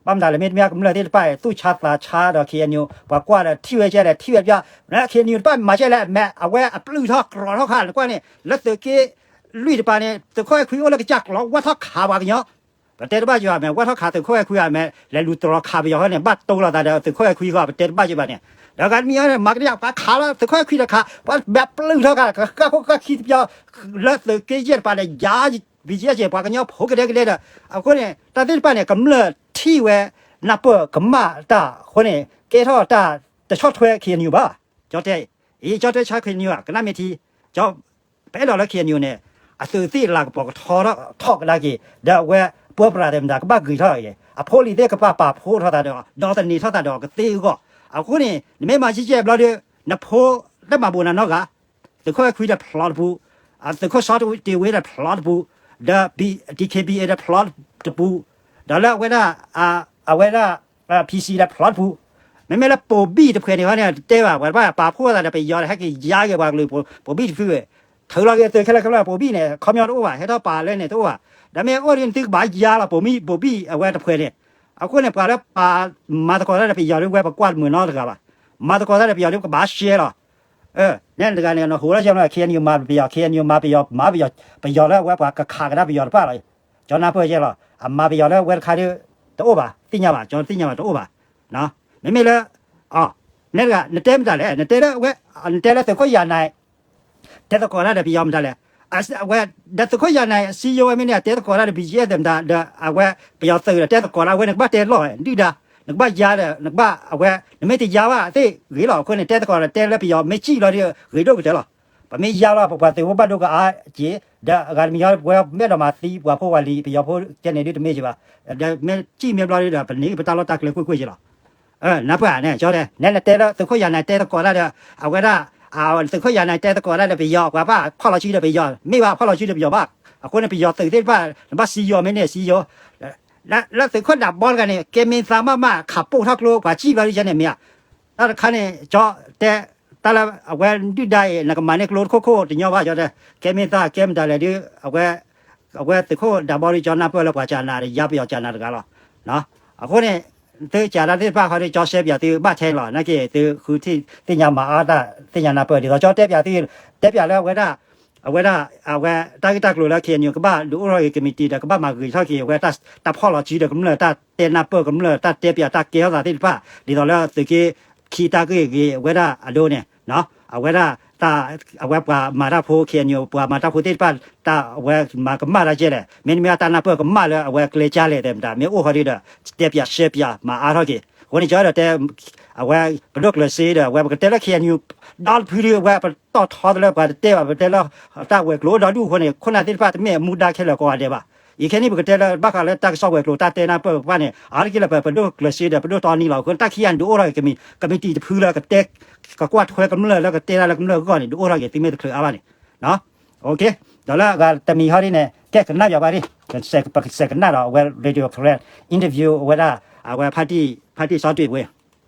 ဘၣ်မတၤလဲၣ် မ့တမ့ၢ်ကမျၢၢ်သ့ၣ်တဖၣ် သူၣ်ဆါသးဆါဒီး ခ့ၣ်အဲၣ်ယူၣ် ပှၤကွၢ်ဒီးထံၣ်ဝဲကဲလဲၣ် ထံၣ်ဝဲပျီ ခ့ၣ်အဲၣ်ယူၣ် တဘၣ်မၤကဲလဲၣ် အမဲာ် အဝဲအပျုၢ်ထီၣ်ကြီထီၣ်ခါ နကွၢ်န့ၣ် လၢသုးက့လွံၢ်တပၤန့ၣ် သုးခိၣ်အဲၣ်ခွံအိၣ်လၢကစၢ်ကျီ ဝၢ်ထီၣ်ခးပှၤကညီ ပတဲတဘၣ်ယွၤမဲာ် ဝၢ်ထီၣ်ခးသုးခိၣ်အဲၣ်ခွံအမဲာ် လဲၤလူၤတြီၤခးပယီၤဃီန့ၣ် ဘၣ်တိၢ်လိာ်သးဒီးသုးခိၣ်အဲၣ်ခွံဃီ ပတဲတဘၣ်ယဘၣ်န့ၣ် ဒီးဂၤတမံၤအံၤန့ၣ် မၤကဒံ ပှၤခးလီၤသုးခိၣ်အဲၣ်ခွံတခး ပှၤမဲာ်ပျုၢ်ထီၣ်ခါ ကဃၣ်ခိၣ်ဃၣ်ခံတပျီ လၢသုးက့ယဲၢ်တပၤဒီး ယါ ဘံယဲၢ်စ့ၢ် ပှၤကညီဖိကဒဲကဒဲဒီး အဃိန့ၣ် တၢ်သ့ၣ်တဖၣ်န့ၣ် ကမျၢၢ်ထံၣ်ဝဲ နၢ်ပၢၢ်ကမၣ်တၢ်အဃိန့ၣ် ကဲထီၣ်တၢ်တဆီၣ်ထွဲ ခ့ၣ်အဲၣ်ယူၣ် ဘၣ် ကၠီတဲ အံၤ ကၠီတဲဆါ ခ့ၣ်အဲၣ်ယူၣ် ကနၣ်မ့ၢ်ထံ ကၠီ ပအဲၣ်ဒိးလၢ ခ့ၣ်အဲၣ်ယူၣ် န့ၣ် အသုးသ့ၣ်လၤကပီၤကထီထီၣ်ကဒါက့ၤ ဒီးအဝဲပၢပြးသ့ၣ်မတၤ ကဘၣ်ဂ့ၤထီၣ်က့ၤ အဖိလံၤသ့ၣ်ကဘၣ်ပာ်ဖှိၣ်ထီၣ်သးဒီး ဒီးသန့ၤထီၣ်သးဒီးကသ့အဂီၢ် အဃိန့ၣ် နမ့ၢ်မၤကဲကဲဘျီဒီး နဖိတမၤဘၣ်နၤနီတဂၤ သုးခိၣ်အဲၣ်ခွံဒီးဖျီတပူၤ, သုးခိၣ်စီၤတ့ၤဝ့ဒီးဖျီတပူၤ, ဒီး DKBA ဒီးဖျီတပူၤ, ဒီးလၢအဝဲဒၣ် အဝဲဒၣ် PC ဒီးဖျီတပူၤ, မ့မ့ၢ်လၢပိာ်ဘံၣ်တဖှဲးန့ၣ်ဃီန့ၣ် တတဲဘၣ် ပှၤတဘၣ်ပာ်ဖှိၣ်သးဒီးပယီၤဒီး ဟဲက့ၤယါက့ၤပှၤကလုာ် ပိာ်ဘံၣ်တဖုဝဲ, ထုးလီၤက့ၤသုးခဲလၢာ်ခဲလၢာ် ပိာ်ဘံၣ်န့ၣ် ခီပညီတအိၣ်ဘၣ် ဟဲထီၣ်ပာ်လၢန့ၣ်တအိၣ်ဘၣ်, ဒီးမ့ၢ်အိၣ်ဒ်န့ၣ် သုကဘၣ်ယါလီၤ ပိာ်ဘံၣ် ပိာ်ဘံၣ်အဝဲတဖှဲးန့ၣ်, အဃိန့ၣ် ပှၤလၢပာ်မၤသကိးတၢ်ဒီးပယီၤဒ်ဝဲ ပကွၢ်တမုာ်နီတဂၤဘၣ်, မၤသကိးတၢ်ဒီးပယီၤဒ် ပကဘၣ်ရှဲလီၤ နဲတဂၤန့ၣ် နဟူးလီၤဆဲးမး ခ့ၣ်အဲၣ်ယူၣ် မၤပယီၤ ခ့ၣ်အဲၣ်ယူၣ် မၤပယီၤ မၤပယီၤ ပယီၤလၢအဝဲပှၤကခးကဒါပယီၤတဖၣ်လီၤ, ကၠီနၢ်ပၢၢ်ကဲလီၤ အမၤပယီၤလၢအဝဲတခါဒီး တအိၣ်ဘၣ် သ့ၣ်ညါဘၣ် ကၠီသ့ၣ်ညါဘၣ် တအိၣ်ဘၣ်, မ့မ့ၢ်လၢ အ နဲတဂၤ နတဲမတၤလဲၣ်, နတဲလၢအဝဲ နတဲလၢသုးခိၣ်ယၤနၤ တဲသကိးတၢ်ဒီးပယီၤမတၤလဲၣ်. အဝဲ ဒီးသုးခိၣ်ယၤနၤ စံယိဝဲမ့ၢ်န့ၣ် အတဲသကိးတၢ်ဒီး ဘီကၠ့အဲၣ် မတၤ ဒီးအဝဲ ပယီၤသုးဒီး တဲသကိးတၢ်ဝဲန့ၣ် ကဘၣ်တဲလီၤ ဒုၣ်ဒါ, နကဘၣ်ယါဒီး နကဘၣ်အဝဲ နမ့ၢ်တယါဘၣ်သ့ၣ်ဂ့ၤလီၤ. အဃိန့ၣ် တဲသကိးဒီး တဲလၢပယီၤမ့ၢ်စံၣ်လီၤဒီး ဂ့ၤဒိၣ်ကတၢၢ်လီၤ. ပမ့ၢ်ယါလီၤ ပပှၤသုးဖိဘၣ်ဒိကအါက့ၤ, ဒီးအဂၤတမံၤညီ ပဝဲမ့ၢ်အဲၣ်ဒိးမၤသံပှၤဖိဝဲလံ ပယီၤဖိကဲန့ၣ်ဒုတမ့ၢ်က့ၤဘၣ်, ဒီးမ့ၢ်စံၣ်မ့ၢ်ဘျီဒီး ပန့ၢ်ပတၢ်လီၢ်တၢ်ကျဲကွ့ၢ်ကွ့ၢ်က့ၤလီၤ. နၢ်ပၢၢ်ဧါန့ၣ် ကၠီတဲ နဲနတဲလၢသုးခိၣ်ယၤနၤတဲသကိးတၢ်ဒီး အဝဲဒၣ် သုးခိၣ်ယၤနၤတဲသကိးတၢ်ဒီးပယီၤ ပှၤဘၣ်ဖီၣ်လီၤစုဒီးပယီၤ မ့ၢ်ဘၣ်ဖီၣ်လီၤစုဒီးပယီၤဘၣ်. အဃိန့ၣ် ပယီၤသုးသ့ၣ်တဖၣ် နဘၣ်စံယိၤမ့ၢ်န့ၣ် စံယိၤ လၢသုးခိၣ်ဒးဘီတဂၤန့ၣ် ကဲမ့ၢ်သးမးမး ခးပိၢ်ထီၣ်ကျိ ပှၤစံၣ်ဘျီဒ်ကဲန့ၣ်မ့ၢ်ဧါ. တၢ်တခါန့ၣ် ကၠီတဲ တၢ်လၢအဝဲဒုၣ်ဒါအံၤ နကမၤန့ၢ်ကျိတခိၣ်ခိၣ်တညီဘၣ် ကၠီတဲ ကဲမ့ၢ်သးကဲမတၤလဲၣ်ဒုး အဝဲသုးခိၣ်ဒးဘီဒုး ကၠီနၢ်ပၢၢ်လၢပှၤကၠးနၤဒီး ယါပယီၤကၠးနၤတဂၤလီၤ. အဃိန့ၣ် သုကၠးတၢ်သ့ၣ်တဖၣ်ဃီဒီး ကၠီရှဲပၠးသုဘၣ်ထဲလီၤ နာ်က့ သုဃုထံၣ်သ့ၣ်ညါမၤအါတၢ်သ့ၣ်ညါနၢ်ပၢၢ် ဒ်သိးကၠီတဲပၠးသု တဲပၠးလၢအဝဲဒၣ် အဝဲဒၣ် အဝဲတၢ်ဂ့ၢ်တၢ်ကျိၤလၢ ခ့ၣ်အဲၣ်ယူၣ် ကဘၣ်ဒုးအိၣ်ထီၣ်က့ၤ ကမံးတံာ် ဒီးကဘၣ်မၤဂ့ၤထီၣ်က့ၤ အဝဲတၢ်ဖီၣ်လီၤစုဒီးကမျၢၢ် တၢ်တဲနၢ်ပၢၢ်ကမျၢၢ် တၢ်တဲပၠးတၢ်ကဲထီၣ်သးသ့ၣ်တဖၣ် ဒ်သိးလၢသုးက့ခံတၢ်ဂ့ၢ်ဂ့ၤ အဝဲဒၣ်အဒိန့ၣ် အဝဲဒၣ် အဝဲပှၤမၤတၢ်ဖိ ခ့ၣ်အဲၣ်ယူၣ် ပှၤမၤတၢ်ဖိသ့ၣ်တဖၣ် တၢ်အဝဲမၤကမၣ်တၢ်ကဲလဲၣ် မ့တမ့ၢ်တၢ်နၢ်ပၢၢ်ကမၣ်လၢအဝဲကျဲကၢ်လဲၣ်သဲးမတၤ မ့ၢ်အိၣ်ဃီဒုဒီး တဲပၠးရှဲပၠးမၤအါထီၣ်က့ၤ အဃိန့ၣ် ကၠီဒီးတဲ အဝဲ ပဒိၣ်ကျၢၤစ့ဒီး အဝဲပကတဲလၢ ခ့ၣ်အဲၣ်ယူၣ် ဒီတဖုဒု အဝဲပတီၢ်ထီသလၢပှၤတတဲဘၣ် ပတဲလၢ တၢ်ဝဲၤကျိၤအိၣ်ဒီဒူၣ်အဃိန့ၣ် ခိၣ်နၢ်သ့ၣ်တဖၣ်တမ့ၢ်အမူဒါခဲလၢာ်ကိးဂၤဒဲးဘၣ်. အံၤခဲနံၣ် ပကတဲလၢ ဘၣ်ဃးလၢတၢ်ကစီၣ်ဝဲၤကျိၤ တၢ်တဲနၢ်ပၢၢ်တဖၣ်န့ၣ် အါတက့ၢ်လၢပပဒိၣ်ကျၢၤစ့ဒီး ပဒိၣ်တီနံလီၤ. အဃိ တၢ်ခံဂၤန့ၣ် ဒုးအိၣ်ထီၣ်က့ၤ ကမံးတံာ်တဖုလၢကတဲ ကကွၢ်ထွဲကမျၢၢ်လၢကတဲတၢ်လၢကမျၢၢ်အဂီၢ်န့ၣ် ဒုးအိၣ်ထီၣ်က့ၤ သုမ့ၢ်တချုးအါဘၣ်န့ၣ် ဒီးလၢအဂၤတမံၤဟီဒ်န့ၣ် ကဲကနၣ်ယီၤဘၣ်ဒ် ပကစဲးကနၣ်ဒီး အဝဲ Radio Karen interview အဝဲဒၣ် အဝဲ ဖါတံၢ်စီတ့ၢ်ဝ့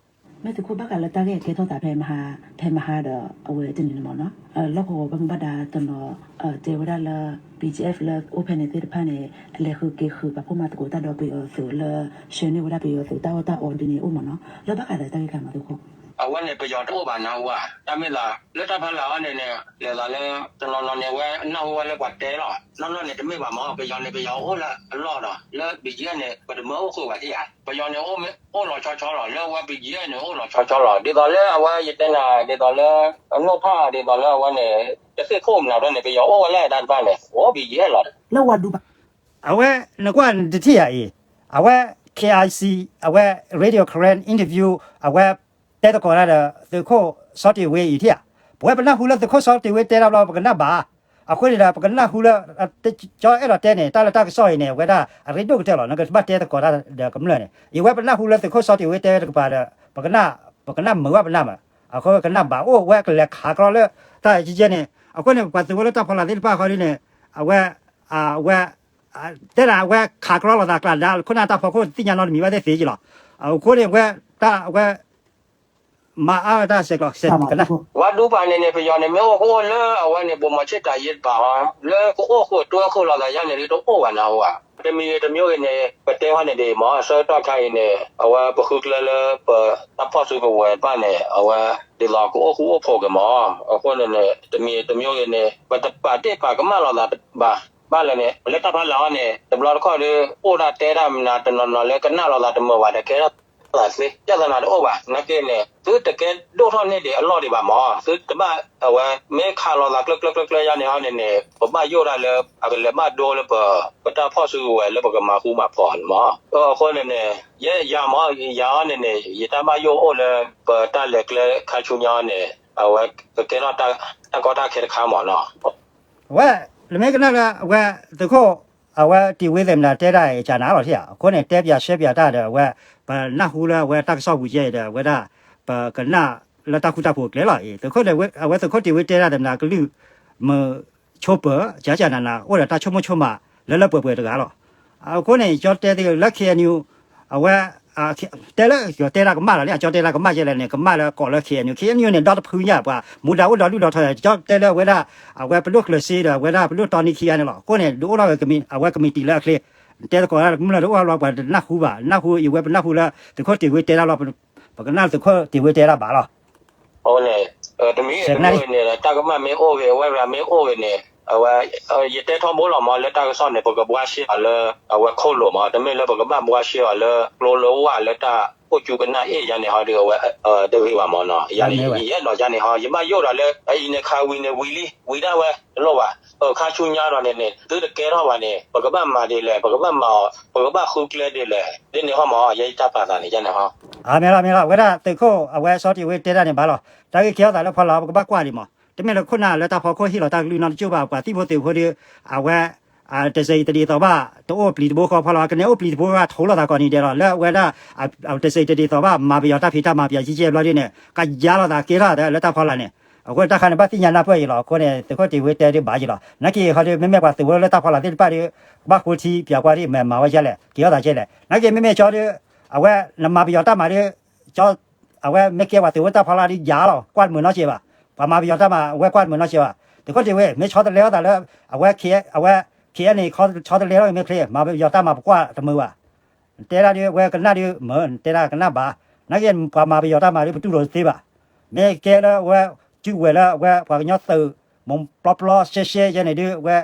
မ့ၢ်သုးခိၣ်ဘၣ်ဃးလၢတၢ်ဂ့ၢ်အကဲထီၣ်သးဖဲမဟါ ဖဲမဟါဒီး အဝဲတနံၤန့ၣ်မ့ၢ်နီၤ လီၢ်ကဝီၤဘၣ်မူဘၣ်ဒါတနီၤ တဲဝဲဒၣ်လၢ ဘီကၠ့အဲၣ် လၢအိၣ်ဖဲန့ၣ်သ့ၣ်တဖၣ်န့ၣ် အလဲၤဃုာ်က့ၤဃုာ်ပာ်ဖှိၣ်မၤသကိးတၢ်ဒီးပယီၤသုးလၢ ဆှၢန့ၢ်ဝဲဒၣ်ပယီၤသုးတၢ်အီၣ်တၢ်အီဒ်န့ၣ်အိၣ်မ့ၢ်နီၤ လၢဘၣ်ဃးဒီးတၢ်ဂ့ၢ်တခါမ့ၢ်သုးခိၣ် အဝဲန့ၣ်ပယီၤတအိၣ်ဘၣ်နၢ်ဟူဧါ တၢ်မ့ၢ်လၢ လၢတၢ်ဖီလာ်အီၤန့ၣ်န့ၣ် လဲၤသးလၢ တနီၤနီၤန့ၣ် အဝဲနၢ်ဟူဝဲလၢပှၤတဲလီၤ နီၢ်နီၢ်န့ၣ်တမ့ၢ်ဘၣ်မ့ၢ် ပယီၤန့ၣ် ပယီၤအိၣ်လၢအလီၢ်ဒီး လၢ ဘီကၠ့အဲၣ် န့ၣ် ပတမၢအိၣ်ဃုာ်ဘၣ်ထံၣ်ဧါ ပယီၤန့ၣ် အိၣ်လီၤဆီဆီလီၤ လၢအဝဲ ဘီကၠ့အဲၣ် န့ၣ် အိၣ်လီၤဆီဆီလီၤ ဒ်သိးလၢအဝဲယတဲနၤ ဒ်သိးလၢ အနီၢ်ဖး ဒ်သိးလၢအဝဲန့ၣ် တသ့ၣ်ခိၣ်မနုၤန့ၣ် ပယီၤအိၣ်ဝဲလၢတၢ်တဖၣ်န့ၣ် အိၣ် ဘီကၠ့အဲၣ် လီၤ လၢဝဲဒူဘၣ် အဝဲ နကွၢ်နတထံၣ်ဧါအံၤ အဝဲ KIC အဝဲ Radio Karen interview အဝဲ တဲသကိးတၢ်ဒီး သုးခိၣ်စီတ့ၢ်ဝ့အံၤထံၣ်ဧါ ပဝဲပနၢ်ဟူလၢသုးခိၣ်စီတ့ၢ်ဝ့တဲတၢ်ဘျီ ပကနၣ်ဘၣ် အဃိန့ၣ်ဒီး ပကနၢ်ဟူလၢ ကၠီအဲၣ်ဒိးတဲန့ၣ် တၢ်လၢတၢ်ကစီၣ်အံၤန့ၣ် အဝဲဒၣ်အရ့ဒိၣ်ကတၢၢ်လီၤ နကဘၣ်တဲသကိးတၢ်ဒီးကမျၢၢ်န့ၣ် အဝဲပနၢ်ဟူလၢသုးခိၣ်စီတ့ၢ်ဝ့တဲတကပၤဒီး ပကနၣ် ပကနၣ်မုာ်ဘၣ်ပနၢ်မး အဃိကနၣ်ဘၣ်အိၣ်ဝဲကလဲၤခးကြီလၢ တၢ်ကဲကဲန့ၣ် အဃိန့ၣ် ပှၤသုးဖိလၢတၢ်ဖီလာ်သ့ၣ်တဖၣ်ဃီဒ်န့ၣ် အဝဲ အဝဲ တဲဒၣ်အဝဲခးကြီလိာ်သးကျါဒါ ခိၣ်နၢ်တၢ်ဖီခိၣ်သ့ၣ်ညါနီတမံၤဘၣ်သ့ၣ်သ့ၣ်က့လီၤ. အဃိန့ၣ် အဝဲ တၢ်အဝဲ မၤအါဝဲတၢ်ဆဲးကျိးဆဲးကနၣ် ဝဲဒူပၤန့ၣ်န့ၣ် ပယီၤန့ၣ် မ့ၢ်အိၣ်ကအိၣ်လၢအဝဲန့ၣ် ဘိးမီၤဆ့ၣ်တၢ်ယ့တပၤအီၤ လၢကအိၣ်ဃုာ်တွဲဃုာ်လိာ်သးယါန့ၣ် တအိၣ်ဘၣ်နၢ်ဟူဧါ. တမံၤဂ့ၤတမံၤဂ့ၤန့ၣ် ပတဲဟီန့ၣ်ဒ်အံၤမ့ၢ် ဆၢကတီၢ်ခါအံၤန့ၣ် အဝဲပဃုကျဲလၢပတၢ်ဖီၣ်စုကဝဲၤတဖၣ်န့ၣ် အဝဲဒ်သိးကအိၣ်ဃူအိၣ်ဖိးက့ၤမ့ၢ် အဃိန့ၣ်န့ၣ် တမံၤဂ့ၤတမံၤဂ့ၤန့ၣ် ပတပာ်တ့ၢ်ပာ်ကမၣ်လိာ်သးဘၣ် ဘၣ်လဲၣ်န့ၣ် လၢတၢ်ဖီလာ်အီၤန့ၣ် တဘျီတခီၣ်ဒီး အိၣ်ဒၣ်တဲတၢ်မနုၤတနီၤနီၤလၢကနၣ်လိာ်သးတမုာ်ဘၣ်ဒီး ကဲထီၣ်သးသ့ ပြဿနာတအိၣ်ဘၣ် နာ်က့န့ၣ် သုတကဲဒိၣ်ထီၣ်န့ၢ်ဒံးအလီၢ်ဒံးဘၣ်မ့ၢ် သုတဘၣ်အဝဲ မ့ၢ်ခးလိာ်သးကျၢၤကျၢၤကျၢၤကျၢၤယါန့ၣ်ဟီန့ၣ်န့ၣ် ပဘၣ်ယိၣ်ဒၣ်လၢ အကလဲၤဘၣ်ဒိလၢပ ပတၢ်ဖီၣ်စုကဝဲၤလၢပကမၤဃူမၤဖိးန့ၣ်မ့ၢ် အဃိန့ၣ်န့ၣ် ယဲယၤမ့ၢ် ယၤအီၤန့ၣ်န့ၣ် ယတၢ်ဘၣ်ယိၣ်အိၣ်လၢ ပတၢ်လဲၤကျဲခါဆူညါအီၤန့ၣ် အဝဲကကဲထီၣ်တၢ်ကီတၢ်ခဲတခါမ့ၢ်နီၤ အဝဲ နမ့ၢ်ကနၣ်လၢအဝဲ သုးခိၣ် အဝဲတ့ၢ်ဝ့သ့ၣ်မနၤတဲဒၣ်အံၤ ကနၣ်လီၤထံၣ်ဧါ အဃိန့ၣ် တဲပၠးရှဲပၠးတၢ်ဒီးအဝဲ ပနၢ်ဟူလၢအဝဲတၢ်ကစီၣ်ပူၤကဲအံၤဒီး အဝဲဒၣ် ပကနၣ်လၢတၢ်ဃူတၢ်ဖိးအကျဲလီၤအံၤ သုးခိၣ်န့ၣ် အဝဲသုးခိၣ်တ့ၢ်ဝ့တဲဒၣ်သ့ၣ်မနၤ ကလုၢ်မုာ်ဆိပၢၤ ကကနန အိၣ်ဒီးတၢ်ဆိကမိၣ်ဆိကမး လၢလၢပှဲၤပှဲၤတဂၤလီၤ. အဃိန့ၣ် ကၠီတဲသ့လၢ ခ့ၣ်အဲၣ်ယူၣ် အဝဲ တဲလၢ ကၠီတဲတၢ်ကမၣ်လီၤလံ ကၠီတဲတၢ်ကမၣ်ကဲလဲၣ်န့ၣ် ကမၣ်လၢကိးလၢ ခ့ၣ်အဲၣ်ယူၣ် ခ့ၣ်အဲၣ်ယူၣ်န့ၣ် ဒီတဖုညါ ပှၤမူဒါအိၣ်ဒီဒူၣ်ဒီထီ ကၠီတဲလၢအဝဲဒၣ် အဝဲပဒိၣ်ကျၢၤစ့ဒီး အဝဲဒၣ်ပဒိၣ်တီနံခံဂၤန့ၣ်လီၤ. အဃိန့ၣ် ဒုးအိၣ်ထီၣ်ဝဲ အဝဲကမံးတံာ်လၢအချ့ တဲသကိးတၢ်ကမျၢၢ် ဒုးအိၣ်ထီၣ်လီၤ ပှၤတနၢ်ဟူဘၣ် နၢ်ဟူအံၤဝဲပနၢ်ဟူလၢ သုးခိၣ်တ့ၢ်ဝ့တဲတၢ်လီၤ ပကနၣ်သုးခိၣ်တ့ၢ်ဝ့တဲတၢ်ဘၣ်လီၤ. အဃိန့ၣ် တမံၤဂ့ၤတမံၤဂ့ၤန့ၣ် တၢ်ကမၣ်မ့ၢ်အိၣ်ဂ့ၤ အဝဲရၤမ့ၢ်အိၣ်ဂ့ၤန့ၣ် အဝဲ ယတဲထီဘိလီၤမ့ၢ် လၢတၢ်ကစီၣ်န့ၣ် ပကဘှါရှဲအီၤလၢ အဝဲခိၣ်လိာ်မ့ၢ် တမ့ၢ်လၢပကဘၣ်ဘှါရှဲအီၤလၢ ကျိလၢဝၢ်လၢတၢ် အိၣ်ကၠူကနၣ်အ့ၣ်ယၤန့ၣ်ဟီဒီး အဝဲတဂ့ၤဘၣ်မၢ်နီၤ. ယၤန့ၣ် ယအဲၣ်ဒိးယၤန့ၣ်ဟီ ယဘၣ်ယိၣ်ဒီးလၢ အအံၤန့ၣ်ခးဝံၤန့ၣ်ဝံၤလံ ဝံၤဒၣ်ဝဲတလိၣ်ဘၣ်. ခါဆူညါဒီးန့ၣ်န့ၣ် သုတကဲထီၣ်ဘၣ်န့ၣ် ပကဘၣ်မၤဒ်လဲၣ် ပကဘၣ်မၤအီၤ ပကဘၣ်ဃုကျဲဒ်လဲၣ် ဒ်န့ၣ်ဟီမၢ် ယဲယတၢ်ပာ်သးန့ၣ် ယၤန့ၣ်ဟီ. အမ့ၢ်လီၤ မ့ၢ်လီၤ အဝဲဒၣ်သုးခိၣ်အဝဲစီၤတ့ၢ်ဝ့တဲတၢ်န့ၣ်ဘၣ်လီၤ. တၢ်ဂ့ၢ်ကဲထီၣ်သးလၢဖီလာ် ပကဘၣ်ကွၢ်ဒံးမး တမ့ၢ်လၢခိၣ်နၢ်လၢတၢ်ဖီခိၣ်ဟ့ၣ်လီၤတၢ်ကလုၢ်နီတကၠိၢ်ဘၣ် ပှၤသံၣ်ဖိသုးဖိဒီး အဝဲ တစ့တဒ်သိးဘၣ် တအိၣ်ပျံၤတဘိဃီဖီလာ် ကန့ၣ်အိၣ်ပျံၤတဘိဃီထိးလိာ်သးကိးနံၤဒဲးလီၤ လၢအဝဲဒၣ် တစ့တဒ်သိးဘၣ် မၤပယီၤတၢ်ဖံးတၢ်မၤပယီၤကဲကဲဘျီဒ်န့ၣ် ကယါလိာ်သးကဲထီၣ်သးလၢတၢ်ဖီလာ်န့ၣ် အဃိတၢ်ခါန့ၣ် ဘၣ်သ့ၣ်ညါနၢ်ပၢၢ်အံၤလီၤ. အဃိန့ၣ် သုးခိၣ်တ့ၢ်ဝ့တဲဒ်ဘၣ်ယံၤလီၤ. နာ်က့ဟီဒီး မ့မ့ၢ်ပှၤသုးဖိလၢတၢ်ဖီလာ်သ့ၣ်တဖၣ်ဒီး ကဘၣ်ဃိထံပၠးကွၢ်ဒ်မ့ၢ်မၤဝဲကဲလဲၣ် ကဲထီၣ်သးကဲလဲၣ်. နာ်က့မ့မ့ၢ်ကၠီဒီး အဝဲနမၤပယီၤတၢ်မၤဒီး ကၠီ အဝဲမ့ၢ်ကဲပှၤသုးဖိတၢ်ဖီလာ်ဒီးယါလီၤ ကွၢ်တမုာ်နီတစဲးဘၣ်. ပှၤမၤပယီၤတၢ်မၤ အဝဲကွၢ်တမုာ်နီတစဲးဘၣ်. သုးခိၣ်တ့ၢ်ဝ့ မ့ၢ်ဆီတလဲအသးလၢ အဝဲ အဝဲ ခ့အဲန့ၣ် ဆီတလဲထီၣ်မ့ၢ်ချ့ မၤပယီၤတၢ်မၤပကွၢ်တမုာ်ဘၣ်. တဲဒၣ်ဒီး အဝဲကနၣ်ဒီးမုာ် တဲဒၣ်ကနၣ်ဘၣ်. နာ်က့ပှၤမၤပယီၤတၢ်မၤဒီး ပတူၢ်လိာ်တသ့ဘၣ်. မ့ၢ်ကဲလၢအဝဲ စုကဝဲၤလၢအဝဲပှၤကညီသုး မိၢ်ပျီပျီရှဲရှဲယဲန့ၣ်ဒီး အဝဲ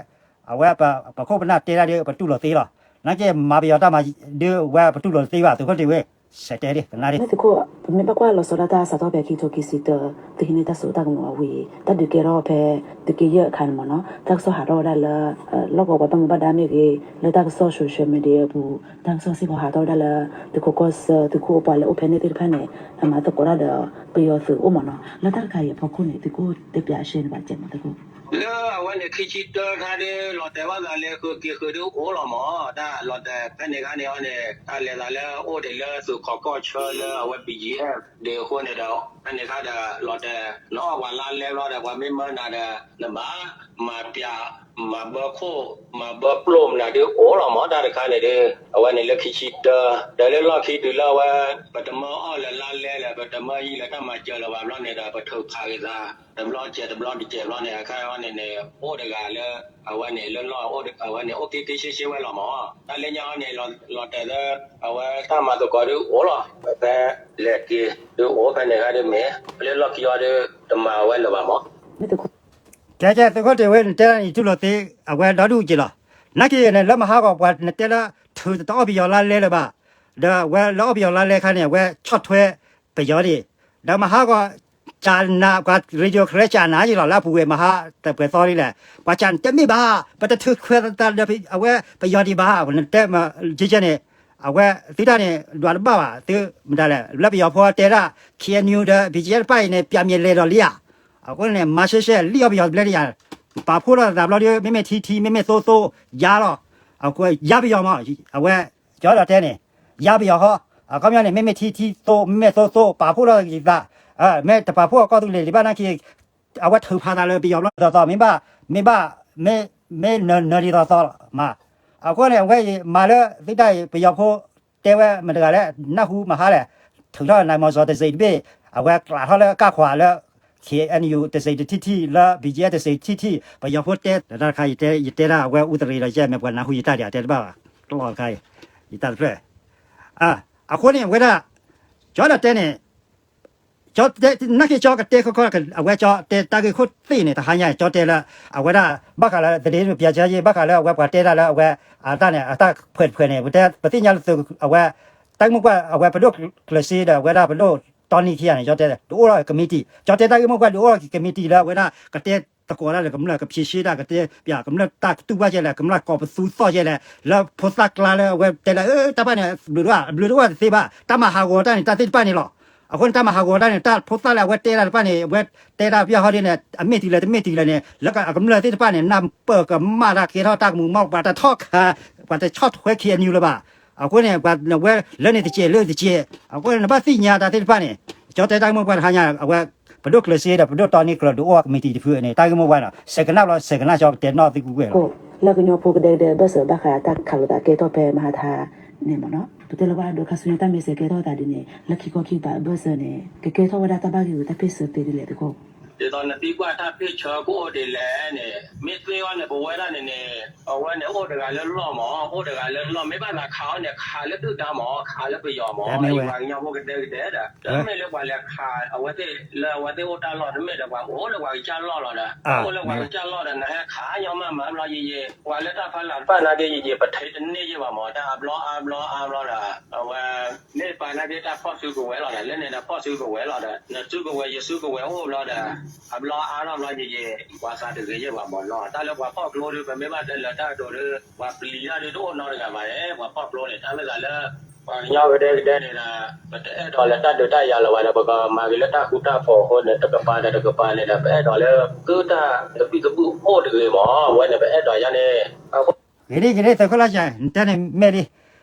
အဝဲ ပခိၣ်ပနၢ်တဲဒၣ်ဒီး ပတူၢ်လိာ်သ့လီၤ. နာ်က့မၤပယီၤတၢ်မၤဒီး အဝဲပတူၢ်လိာ်တသ့ဘၣ် သုးခိၣ်တ့ၢ်ဝ့ စဲးတဲဒ်ကနၣ်ဒ် မ့ၢ်သုးခိၣ် ပမ့ၢ်ဘၣ်ကွၢ်လီၤဆီဒၣ်တၢ်စးထီၣ်ဖဲခံကထိခံဆံတၢ သုးဟံးန့ၢ်တၢ်စိတၢ်ကမီၤအဝံၤ တၢ်ဒုးကဲထီၣ်ဖဲ သုးက့ယဲၢ်အခါန့ၣ်မ့ၢ်နီၤ တၢ်ကစီၣ်ဟးထီၣ်ဝဲဒၣ်လၢ လီၢ်ကဝီၤပှၤဘၣ်မူဘၣ်ဒါမ့ၢ်ဂ့ၤ လၢတၢ်ကစီၣ် social media အပူၤ တၢ်ကစီၣ်စ့ၢ်ကီးဟးထီၣ်ဝဲဒၣ်လၢ သုးခိၣ်ကီၢ်ဆၢ သုးခိၣ်အပှၤလၢအိၣ်ဖဲန့ၣ်သ့ၣ်တဖၣ်န့ၣ် အမၤသကိးတၢ်ဒီး ပယီၤသုးအိၣ်မ့ၢ်နီၤ လၢတၢ်တခါအံၤအဖီခိၣ်န့ၣ် သုးခိၣ်တဲပၠးရှဲန့ၣ်ဘၣ်ကဲမ့ၢ်သုးခိၣ် လၢအဝဲန့ၣ်ခံဆံတၢခါဒီး လီၤတဲာ်ဘၣ်သးလၢဃုာ်က့ၤဃုာ်ဒီးအိၣ်လီၤမ့ၢ် တၢ်လီၤတဲာ်ဖဲန့ၣ်ခါန့ၣ်အီၤန့ၣ် တၢ်လဲၤသးလၢအိၣ်ဒံးလၢသုးခိၣ်ကီၢ်ဆၢလၢအဝဲ ဘံၣ်ယံၣ်အဲၣ် ဒ်အဃိန့ၣ်ဒီး ဖဲန့ၣ်ခါဒီးလီၤတဲာ် နအီၣ်ပှၤလါလဲဘျီဒီး ပှၤမ့ၢ်မၢနၤဒီး နဘၣ်မၤပၠး မၤဘၢခိၣ် မၤဘၢပျိၢ်မနုၤဒ်အိၣ်လီၤမ့ၢ် တၢ်တခါန့ၣ်ဒီး အဝဲန့ၣ်လၢခံဆံတၢ ဒီးလၢလီၢ်ခံတုၤလၢအဝဲ ပတမၢအီၣ်လၢၤလါလဲလၢၤ ပတမၢဟံးလၢၤတၢ်မၤစၢၤလၢၤဘၣ်ဘျီန့ၣ်ဒီး ပထုးဖးက့ၤသး တဘျီတစဲးတဘျီတစဲးဘျီန့ၣ် အခါအံၤန့ၣ်န့ၣ် အိၣ်တဂၤလၢ အဝဲန့ၣ်လၢလီၢ် အဝဲန့ၣ်အိၣ်က့ၤက့ၤရှဲရှဲဝဲလီၤမ့ၢ် တၢ်လၢညါအီၤန့ၣ် လီၤတဲာ်လၢ အဝဲတၢ်မၤသကိးဒ်အိၣ်လီၤ ဖဲလဲၤက့ၤဒ်အိၣ်ဖဲန့ၣ်ခါဒ်မ့ၢ် လၢလီၢ်ခံအီၤဒီး တမၤဝဲလၢၤဘၣ်မ့ၢ် ကဲကဲ သုးခိၣ်တ့ၢ်ဝ့ နတဲဒၣ်န့ၣ် ယတူၢ်လိာ်သ့ အဝဲဒီဒူၣ်က့ၤလီၤ. နာ်က့န့ၣ် လၢမဟါဂီၤပှၤနတဲလၢ ထုးတအီၣ်ပယီၤလါလဲလၢၤဘၣ်, ဒီးအဝဲလၢအီၣ်ပယီၤလါလဲခါန့ၣ် အဝဲဆီၣ်ထွဲပယီၤဒံး, ဒီးမဟါဂီၤ ကနၤ ပှၤ radio ကရၢကနၤယံၤလီၤ လၢအပူၤဝဲမဟါတပှဲၤသီဒ်လဲၣ်, ပှၤကနၤတမ့ၢ်ဘၣ်, ပတထုးခွဲးသးဒီး အဝဲပယီၤဒံးဘၣ်, နတဲမ့ၢ်ကဲကဲန့ၣ် အဝဲသုတၢ်န့ၣ် ဒွးတဘၣ်ဘၣ်, သုမတၤလဲၣ် လၢပယီၤဖိတဲဒၣ် ခ့ၣ်အဲၣ်ယူၣ် ဒီး ဘံၣ်ကၠံၣ်အဲၣ် တဖၣ်အံၤန့ၣ် ပၠးမဲာ်လဲၤဒီးလံဧါ အဃိန့ၣ် မၤရှဲရှဲ လံၣ်အီၣ်ပယီၤတဘျဲဒ်ယၤ, ပာ်ဖှိၣ်ထီၣ်သးဘျီဒီး မ့မ့ၢ်ထံထံ မ့မ့ၢ်သိသိ ယါလီၤ, အဃိ ယါပယီၤမး, အဝဲ ကၠီဒီးတဲန့ၣ် ယါပယီၤဟီ, အခီပညီန့ၣ် မ့မ့ၢ်ထံထံသိ မ့မ့ၢ်သိသိ ပာ်ဖှိၣ်ထီၣ်ယသး, မ့ၢ်တပာ်ဖှိၣ်အကီၢ်သူလ့ၤဒံးဘၣ်နာ်က့ အဝဲထုးဖးသးလၢပယီၤဘျီသိးသိး မ့ၢ်ဘၣ်, မ့ၢ်ဘၣ်, မ့ၢ်, မ့ၢ်နၢၤနၢၤဒ်သိးသိးမး, အဃိန့ၣ် အဝဲအံၤမၤလၢသုတၢ်အံၤ ပယီၤဖိ တဲဝဲမတၤတဂၤလဲၣ် နၢ်ဟူမဟါလဲၣ်, ထုးထီၣ်နၤမီၤစီၤတစ့းတဘ့ၣ်, အဝဲကျးထီၣ်လၢကၢ်ခွးလၢ ခ့ၣ်အဲၣ်ယူၣ် တစ့းတထံၣ်ထံၣ် လၢ ဘံၣ်ကၠံၣ်အဲၣ် တစ့းတထံၣ်ထံၣ် ပယီၤဖိတဲ တၢ်တခါ ယတဲဒၣ်အဝဲအူသရ့းဒီး ယဲၢ်မ့ၢ်ပှၤနၢ်ဟူယတၢ်ဒံး အတဲတဘၣ်ဘၣ်, တလီၢ်တခါအံၤ, ယတၢ်တဖျၢၣ်, အဃိန့ၣ် အဝဲဒၣ် ကၠီဒီးတဲန့ၣ် ကၠီတဲ နာ်က့ကၠီကတဲခီခီ အဝဲကၠီတဲတၢ်ဂ့ၢ်ခိၣ်သ့ၣ်န့ၣ် တဟါညါ ကၠီတဲလၢ အဝဲဒၣ် ဘၣ်ဃးလၢ သဒ့ပျးဆၢယ့ ဘၣ်ဃးလၢအဝဲပှၤတဲတၢ်လၢအဝဲ အတၢ်န့ၣ် အတၢ်ဖှဲးတဖှဲးန့ၣ် ပတဲ ပသ့ၣ်ညါလၢသုး အဝဲ တၢ်ဂ့ၢ်မိၢ်ပှၢ် အဝဲပဒိၣ်ကျၢၤစ့ဒီး အဝဲဒၣ်ပဒိၣ်တီနံခံဂၤန့ၣ် ကၠီတဲ ဒုးအိၣ်ထီၣ်ကမံးတံာ် ကၠီတဲတၢ်ဂ့ၢ်မိၢ်ပှၢ် ဒုးအိၣ်ထီၣ်ကမံးတံာ်လၢအဝဲဒၣ် ကတဲသကိးတၢ်လၢကမျၢၢ် ကဖံးရှ့တၢ် ကတဲပျးကမျၢၢ်တၢ်ကတူၢ်ဘၣ်ကဲလဲၣ် ကမျၢၢ်ကိးပသူသီၣ်ကဲလဲၣ် လၢဖိသၣ်ကျါလၢအဝဲတဲလၢ တၢ်တဖၣ်န့ၣ် ဘျုးတအိၣ် အဘျုးတအိၣ်တသ့ဘၣ် တၢ်မၤဟးဂီၤတၢ်န့ၣ် တၢ်သ့ၣ်တဖၣ်န့ၣ်လီၤ. အဃိန့ၣ် တၢ်မၤဟးဂီၤတၢ်န့ၣ် တၢ်ဖိသၣ်လၢအဝဲတဲတၢ်တဖၣ်န့ၣ် အဝဲတဲတၢ်ပျၢ်ဟီဒ်န့ၣ် အမ့ၢ်တုၤလဲၣ်တမ့ၢ်တုၤလဲၣ်န့ၣ် လၢအကမျၢၢ်သ့ၣ်တဖၣ်န့ၣ် နၢ်ပၢၢ်ကမၣ်တၢ်ကဲထီၣ်တၢ်ကမူးမီၢ် ပှၤတဆီၣ်ခး ပှၤတဆီၣ်ထွဲ ခ့ၣ်အဲၣ်ယူၣ် လၢၤဘၣ်. အဃိန့ၣ် ပှၤဝဲလၢန့ၣ်တကဲးလၢတကဲး အဃိန့ၣ် နဘၣ်သ့ၣ်ညါတၢ်သ့ၣ်တဖၣ်န့ၣ် ကၠီတဲတၢ်ဂ့ၢ်မိၢ်ပှၢ်တဟါညါ အဝဲ ပဒိၣ်ကျၢၤစ့ဒီး ပဒိၣ်တီနံကျၢၤ ဒုးအိၣ်ကမံးတံာ်တဖုန့ၣ် တၢ်ဂ့ၢ်မိၢ်ပှၢ်န့ၣ် စဲးကနၣ်ဘျီ စဲးကနၣ်ကၠီကတဲနီၣ်သုကွံာ်ကွံာ်လီၤ. လၢကညီဖိကဒဲကဒဲအဘၢၣ်စၢၤဘၣ်ဃးတၢ်ခးလိာ်သးကဲထီၣ်ဖဲမဟါတဟါန့ၣ်မ့ၢ်နီၤ ပတဲလီၤဘၣ်ဒီး ခါဆူညါတၢ်မ့ၢ်စဲးကဲထီၣ်သးဒ်န့ၣ် လၢခံခီခံကပၤအဘၢၣ်စၢၤန့ၣ် ကကဲထီၣ်ဝဲဒၣ်တၢ်ဘၣ်ဂ့ၢ်ဂူာ်တၢ်ဖ့ၣ်ဆၢသ့ဒ်လဲၣ်သုးခိၣ် ဒ်သိးနသံကွၢ်တၢ်ဖ့ၣ်ဆၢကအိၣ်ဒ်လဲၣ်န့ၣ် မ့ၢ်သ့အီၤန့ၣ် ပဝဲဒၣ်န့ၣ်န့ၣ် အဝဲန့ၣ်အိၣ်တဂၤလၢလီၢ်မး အိၣ်တဂၤလၢလီၢ် မ့ၢ်ဘၣ်သးခးအီၤန့ၣ် ခးလၢဒုၣ်ဒါမး ခးလၢပယီၤမး ယပှၤကညီဖိကဒဲကဒဲဒီး တမ့ၢ်လၢပှၤလဲၤခးအဝဲသ့ၣ်လၢအဝဲသ့ၣ်အိၣ်တၢ်လီၢ် တမ့ၢ်ဒီးပှၤအိၣ်လၢပှၤကစၢ်လီၢ်လီၤဒီး အိၣ်လၢပှၤကစၢ်လီၢ်ဒီး နဟဲခးညီမးမၤဘျီယံာ်ယံာ် ပှၤလၢတၢ်ဖီလာ်တဖၣ်နာ်က့ယံာ်ယံာ် ပထံတန့ၢ်ယံာ်ဘၣ်မး တၢ်အဘျီအါဘျီအါဘျီဒီး အဝဲ မ့ၢ်ပာ်နာ်က့တၢ်ဖီၣ်စုကဝဲၤလီၤဒီး လၢန့ၣ်ဒီးဖီၣ်စုကဝဲၤလီၤဒီး နစုကဝဲၤယစုကဝဲၤအိၣ်ဘျီဒီး အဘျီအါထီၣ်ဘျီယံာ်ယံာ် ပှၤသးတဂ့ၤယံာ်ဘၣ်မးနီၤ တၢ်လၢပှၤဖီၣ်ကျိဒီး ပမ့ၢ်ဘၣ်တဲလၢတၢ်ကတိၤဒီး ပှၤပျံၤတၢ်ဒီးတအိၣ်နီတဂၤဘၣ် ပှၤဖီၣ်ကျိန့ၣ် တၢ်မ့ၢ်သးလၢ ပှၤကညီကဒဲကဒဲန့ၣ်ဒီး ပတအဲၣ်ဒိးလၢတၢ်ဒုးတၢ်ယၤလၢၤဘၣ်ဒီး ပကမၤက့ၤလၢတၢ်ဃူတၢ်ဖိးအဃိန့ၣ် တကပၤဒီးတကပၤန့ၣ်ဒီး ပအဲၣ်ဒိးလၢ ကုၢ်တၢ်သဘံၣ်သဘုၣ်အိၣ်တဂ့ၤမး အဝဲန့ၣ် ပအဲၣ်ဒိးယါန့ၣ် ဂ့ၤဒ်ဂ့ၤဒ် သုးခိၣ်လါစၢ် နတဲန့ၣ်မ့ၢ်ဒ်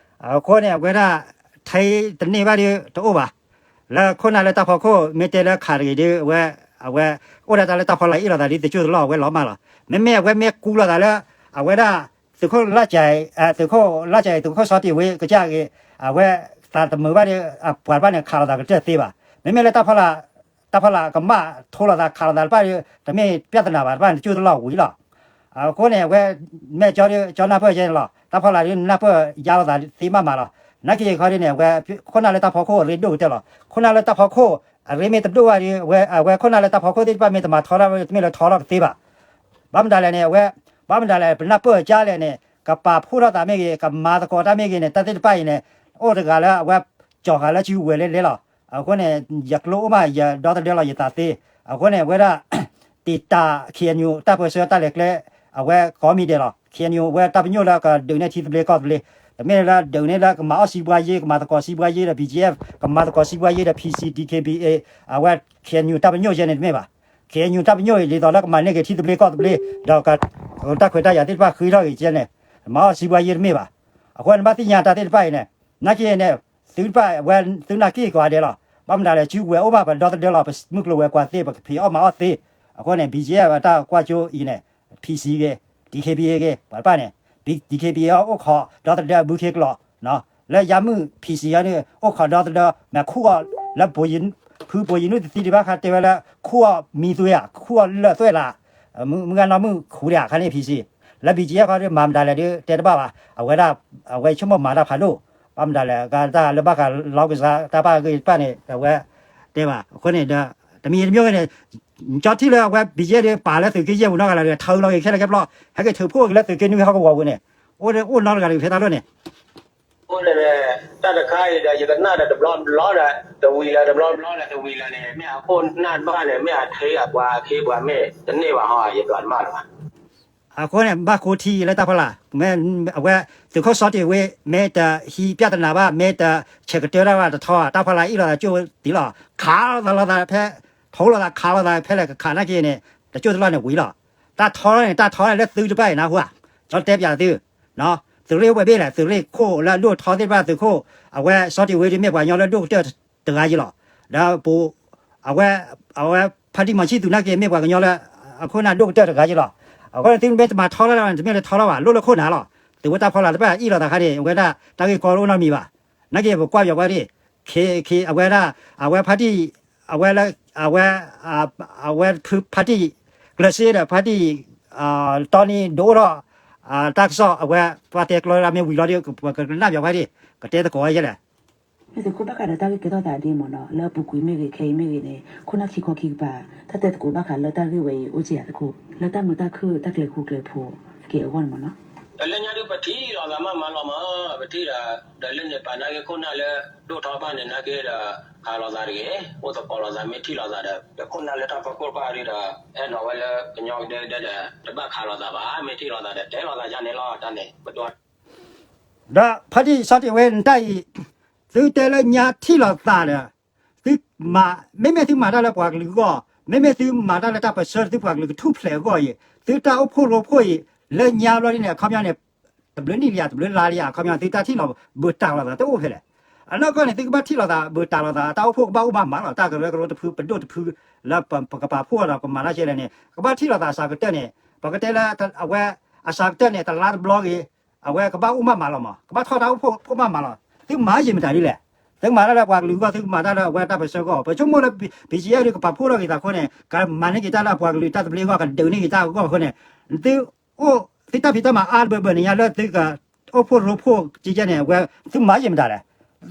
အဃိန့ၣ် အဝဲဒၣ် ထဲတန့ၢ်ဘၣ်ဒီးတအိၣ်ဘၣ် လၢခိၣ်နၢ်လၢတၢ်ဖီခိၣ် မ့ၢ်တဲလၢခးတဂ့ၤဒီး အဝဲ အဝဲ အိၣ်ဒၣ်တၢ်လၢတၢ်ဖီလာ်အ့ၣ်လိာ်သးဒီး တကၠိၢ်တလီၢ် အဝဲလီၤမၢ်လီၤ. မ့မ့ၢ်အဝဲမ့ၢ်ကူလိာ်သးလၢ အဝဲဒၣ် သုးခိၣ်လါစၢ် သုးခိၣ်လါစၢ် သုးခိၣ်စီတ့ၢ်ဝ့ကစၢ်ဂ့ၤ အဝဲသးတမုာ်ဘၣ်ဒီး အပှၤတဖၣ်န့ၣ် ခးလိာ်သးကတၢၢ်သ့ဘၣ်. မ့မ့ၢ်လၢတၢ်ဖီလာ် တၢ်ဖီလာ်ကမၣ်ထိလိာ်သးခးလိာ်သးတဖၣ်ဒီး တမ့ၢ်ပြဿနာဘၣ် တဖၣ်န့ၣ် တကၠိၢ်တလီၢ်ဝံၤလီၤ. အဃိန့ၣ် အဝဲ မ့ၢ်ကၠီဒီး ကၠီနၢ်ပၢၢ်ကဲန့ၣ်လီၤ. တၢ်ဖီလာ်ဒီးနၢ်ပၢၢ်ယါလိာ်သးသ့မးမးလီၤ. နာ်က့ခီဒ်န့ၣ် အဝဲ ခိၣ်နၢ်လၢတၢ်ဖီခိၣ်အရ့ဒိၣ်ကတၢၢ်လီၤ. ခိၣ်နၢ်လၢတၢ်ဖီခိၣ် အရ့မ့ၢ်တဒိၣ်ဘၣ်ဒီး အဝဲ အဝဲခိၣ်နၢ်လၢတၢ်ဖီခိၣ်သ့ၣ်တဖၣ်မ့ၢ်တမၤထီထီၣ် တမ့ၢ်လၢထီထီၣ်ကသ့ဘၣ်. ဘၣ်မတၤလဲၣ်န့ၣ် အဝဲ ဘၣ်မတၤလဲၣ် ပနၢ်ပၢၢ်ကါလဲၣ်န့ၣ် ကပာ်ဖှိၣ်ထီၣ်သးမ့ၢ်ဂ့ၤ ကမၤသကိးတၢ်မ့ၢ်ဂ့ၤန့ၣ် တၢ်သ့ၣ်တဖၣ်အံၤန့ၣ် အိၣ်တဂၤလၢအဝဲ ကၠီၤဃာ်လၢစုကဝဲၤလဲၤလဲၤလီၤ. အဃိန့ၣ် ယကျိအိၣ်မး ယဒီသဒၢလီၤယသးသ့. အဃိန့ၣ် အဝဲဒၣ် တံာ်တာ် ခ့ၣ်အဲၣ်ယူၣ် တၢ်ပၢၢ်ဆၢတၢ်လဲၤကျဲ အဝဲကိးမံၤဒဲးလီၤ. ခ့ၣ်အဲၣ်ယူၣ် အဝဲတၢ်ပညိၣ်လၢကဒုးန့ၢ်ထံသဘျ့ကီၢ်သဘျ့ တမ့ၢ်လၢဒုးန့ၢ်လၢကမၤအီၣ်စံးဘှါယ့ ကမၤသကိးစံးဘှါယ့ဒီး ဘီၣ်ကၠံအ့ဖ် ကမၤသကိးစံးဘှါယ့ဒီး ဖံစံၣ် ဒံၣ်ခ့ၣ်ဘံၣ်အ့ အဝဲ ခ့ၣ်အဲၣ်ယူၣ် တၢ်ပညိၣ်ယဲန့ၣ်တမ့ၢ်ဘၣ်. ခ့ၣ်အဲၣ်ယူၣ် တၢ်ပညိၣ်အံၤ ဒ်သိးလၢကမၤန့ၢ်က့ၤထံသဘျ့ကီၢ်သဘျ့ ဒီးတၢ်ခွဲးတၢ်ယာ်သ့ၣ်တဖၣ်ဃ့ထီၣ်ဂ့ၤကဲန့ၣ် မၤအီၣ်စံးဘှါယ့တမ့ၢ်ဘၣ်. အဃိန့ၣ်ဘၣ်သ့ၣ်ညါတၢ်သ့ၣ်တဖၣ်အံၤန့ၣ် နာ်က့န့ၣ် သုတဖၣ်ဝဲသုနာ်က့ကိးဂၤဒဲးလီၤ. ဘၣ်မတၤလဲၣ် စုကဝဲၤအိၣ်ဘၣ် ပဒီသဒၢလီၤ ပမုၢ်ကျိၤဝဲၤကွာ်သ့ ပကဖံးအီၣ်မၤအီၣ်သ့. အဃိန့ၣ် ဘီၣ်ကၠံအ့ဖ် အတၢ်ကွၢ်ကၠိအံၤန့ၣ် ဖံစံၣ်ဂ့ၤ ဒံၣ်ခ့ၣ်ဘံၣ်အ့ဂ့ၤ ပှၤတဖၣ်န့ၣ် ဒံၣ်ခ့ၣ်ဘံၣ်အ့အိၣ်ခိးဒီသဒၢဘုခ့ကျိာ် လၢယါမုၢ် ဖံစံၣ်အ့န့ၣ် အိၣ်ခိးဒီသဒၢ မ့ၢ်ခူၣ်အီၤလၢ ဖုဘိယံနုၢ်သံဒံးဘၣ်ခါတဲဝဲလၢ ခူၣ်အီၤမံသွဲဧါ ခူၣ်အီၤလၢာ်သွဲၣ်လၢ် မုၢ်ဂၤနီၢ်မုၢ်ခူၣ်ဒံးဧါခါန့ၣ် ဖံစံၣ် လၢဘီၣ်ကၠံအ့ခီဒီးမၤမတၤလဲၣ်ဒီး တဲတဘၣ်ဘၣ် အဝဲဒၣ် အဝဲဆိကမိၣ်မၤတၢ်ဖးဒိၣ် ဘၣ်မတၤလဲၣ် ကတၢ်လၢဘၣ်ဃးလီကစၢ်တၢ်ဘၣ်ဂ့ၢ်တဖၣ်န့ၣ် အဝဲတဲဘၣ် အဃိန့ၣ်ဒီး တမံၤတမံၤဂ့ၤန့ၣ် ကၠီထံၣ်လၢအဝဲဘီၣ်ကၠံအ့ဒီး ပာ်လၢသုးက့ယဲၢ်ပူၤနီတဂၤဒီး ထၢလီၤက့ၤခဲလၢာ်ခဲပျီ ဟဲက့ၤထုးဖှိၣ်က့ၤလၢသုးက့နွံဟီၣ်ကဝီၤပူၤန့ၣ် အိၣ်အိၣ်နီတဂၤဒီးဖဲတၢ်လီၢ်န့ၣ် အိၣ်န့ၣ် တၢ်တခါအံၤဒီး ယကနၣ်ဒီးတဘျီဘျီဒီး တဝံၤလၢတဘျီဘျီဒီးတဝံၤလၢန့ၣ် မ့ၢ်အခိၣ်နၢ်တဖၣ်န့ၣ် မ့ၢ်အထ့အပှၤအခ့အပှၤမ့ၢ်တန့ၢ်ဘၣ်ဟီ ယဒွးတမၣ်လၢၤဘၣ်. အဃိန့ၣ် ဘၣ်ဃိထံလၢတၢ်ဖီလာ် မ့ၢ်အဝဲ သုးခိၣ်စီတ့ၢ်ဝ့ မ့ၢ်တဟံးပြဿနာဘၣ် မ့ၢ်တဆဲးကတၢၢ်တၢ်ဘၣ်တထီ တၢ်ဖီလာ်အ့ၣ်လိာ်သးကၠိၣ်တံၢ်လီၤ ခးလိာ်သးလိာ်သးဖဲ ထိလိာ်သးခးလိာ်သးဖဲလဲၣ်ကခးနာ်က့န့ၣ် တကၠိၢ်တလီၢ်န့ၣ်ဝံၤလီၤ. တၢ်ထီန့ၣ် တၢ်ထီလၢသုတဖၣ်အံၤနၢ်ဟူဧါ ကၠီတဲပၠးသု သုးရ့ၣ်ဝဲဘ့ၣ်လဲၣ် သုးရ့ၣ်ခိၣ်လၢအဒိၣ်ထီသ့ၣ်တဖၣ်သုးခိၣ် အဝဲစီတ့ၢ်ဝ့ဒ်မ့ၢ်ပှၤကညီလၢဒိၣ်ကတၢၢ်တဂၤယံၤလီၤ. ဒီးပူၤ အဝဲ အဝဲ ဖါတံၢ်မီၤဆံၣ်သူၣ်နာ်က့မ့ၢ်ပှၤကညီလၢ အခိၣ်နၢ်ဒိၣ်ကတၢၢ်တဂၤယံၤလီၤ. အဃိန့ၣ်သုမ့ၢ်တမၤထီလၢ်လၢ်န့ၣ် တမ့ၢ်လၢထီလၢ်ဘၣ် လိၣ်လၢခိၣ်နၢ်လီၤ. သုးဝဲတၢ်ဖီလာ်တဖၣ်အ့ၣ်လိာ်သးခါန့ၣ် အဝဲဒၣ်တၢ်ဂ့ၢ်ကီတအိၣ်နီတမံၤဘၣ်. နာ်က့ပကွၢ်ပယီၤကွၢ်ဒံး ခ့ ခ့ အဝဲဒၣ် အဝဲဖါတံၢ် အဝဲလၢ အဝဲ အဝဲဖါတံၢ် ကျၢၤစ့ဒီးဖါတံၢ် တီနံဒိၣ်ထီၣ် တၢ်ကစီၣ် အဝဲပှၤတဲကျီတၢ်မ့ၢ်ဝံၤလီၤဒီး ပကနၣ်ပယီၤကွၢ်ဒံး ကတဲသကိးဝဲယဲလဲၣ် မ့ၢ်သုးခိၣ်ဘၣ်ဃးဒီးတၢ်ဂ့ၢ်ကဲထီၣ်သးဒ်မ့ၢ်နီၤ လၢအပူၤကွံာ်မ့ၢ်ဂ့ၤ ခဲအံၤမ့ၢ်ဂ့ၤန့ၣ် ခိၣ်နၢ်ခံခီခံကပၤ တၢ်တဲသကိးဘၣ်ဃးလၢတၢ်ဂ့ၢ်ဝဲအံၤ အိၣ်က့ယၤသကိး လၢတၢ်မုာ်တၢ်ခုၣ်တၢ်ကျဲၤဃူကျဲၤဖိးက့ၤအဂီၢ်န့ၣ်မ့ၢ်နီၤ လၢညါဒ်ပထံၣ်လိာ်သးမးမးလီၤမး ပထံၣ်ဒီး ဒီးလၢန့ၣ်ပာ်နာ်က့ခိၣ်နၢ်လၢ ဒိၣ်ထီၣ်ဘၣ်န့ၣ်နာ်က့ဒီး ခးလိာ်သးတဂ့ၤ အိၣ်သကိးလိာ်သးမ့ၢ်ထံၣ်လိာ်သးဒီး ဒီးခိၣ်နၢ်လၢတၢ်ဖီခိၣ်တဖၣ်ဒီး အဲၣ်ဒိးဝဲလၢကညီကဒဲကဒဲဒီး တဘၣ်ခးလိာ်သးဘၣ် မ့ၢ်ထံၣ်လိာ်သးဒီး တဲလိာ်သးယါန့ၣ်လီၤ တၢ်န့ၣ် ပဒွး ဒီးဖါတံၢ်စီတ့ၢ်ဝ့နတၢ်အံၤ သုတဲလၢညါထံၣ်လိာ်သးဒီး သုမၤ မ့မ့ၢ်သုမၤတၢ်လၢပှၤကလုာ်အဂီၢ် မ့မ့ၢ်သုမၤတၢ်လၢတၢ်ပၢၢ်ဆၢသုပှၤကလုာ်ကထူၣ်ဖျဲးအဂီၢ်အံၤ သုတၢ်အိၣ်ဖှိၣ်ရိဖှိၣ်အံၤ လၢညါဘျီဒ်န့ၣ် အခီပညီန့ၣ် တဘျုးနံၣ်လံဧါ တဘျုးလါလံဧါ အခီပညီသုတၢ်ထံၣ်လိာ်ဘၣ်တၢ်လိာ်သးတအိၣ်ဖဲလဲၣ်. အနီၢ်ကီၢ်န့ၣ် သုကဘၣ်ထံၣ်လိာ်သးဘၣ်တၢ်လိာ်သး တၢ်အိၣ်ဖှိၣ်ကဘၣ်အိၣ်မးမးလီၤ တၢ်ကရၢကရိတဖုပဒိၣ်တဖု လၢပကပာ်ဖှိၣ်ဒီးပမၤတၢ်ကဲလဲၣ်န့ၣ် ကဘၣ်ထံၣ်လိာ်သးအစှၤကတၢၢ်န့ၣ် ပကတဲလၢ အဝဲ အစှၤကတၢၢ်န့ၣ် တလါတဘျီဂ့ၤ အဝဲကဘၣ်အိၣ်မးမးလီၤမး ကဘၣ်ထီၣ်တၢ်အိၣ်ဖှိၣ်မးမးလီၤ သုမၤယံာ်မတၤဒ်လဲၣ် သုကမၤတၢ်လၢပှၤကလုာ်အဂီၢ် သုကမၤတၢ်လၢအဝဲတၢ်ပၢဆှၢအဂီၢ် ပဆိကမိၣ်လၢ ပီၣ်ကၠံၣ်အဲၣ် ဒုးကပာ်ဖှိၣ်ထီၣ်က့ၤသးအဃိန့ၣ် ကမၤန့ၢ်က့ၤတၢ်လၢအပှၤကလုာ်တၢ်သဘျ့အဂီၢ် ကဒုးန့ၢ်က့ၤတၢ်အဂီၢ်အဃိန့ၣ် သုအိၣ် သုတၢ်ဖံးတၢ်မၤအါတဘၢဘၢန့ၣ်ညါလၢသုက အိၣ်ဖှိၣ်ရိဖှိၣ်ကကဲန့ၣ် အဝဲ သုမၤယံာ်မတၤလဲၣ်.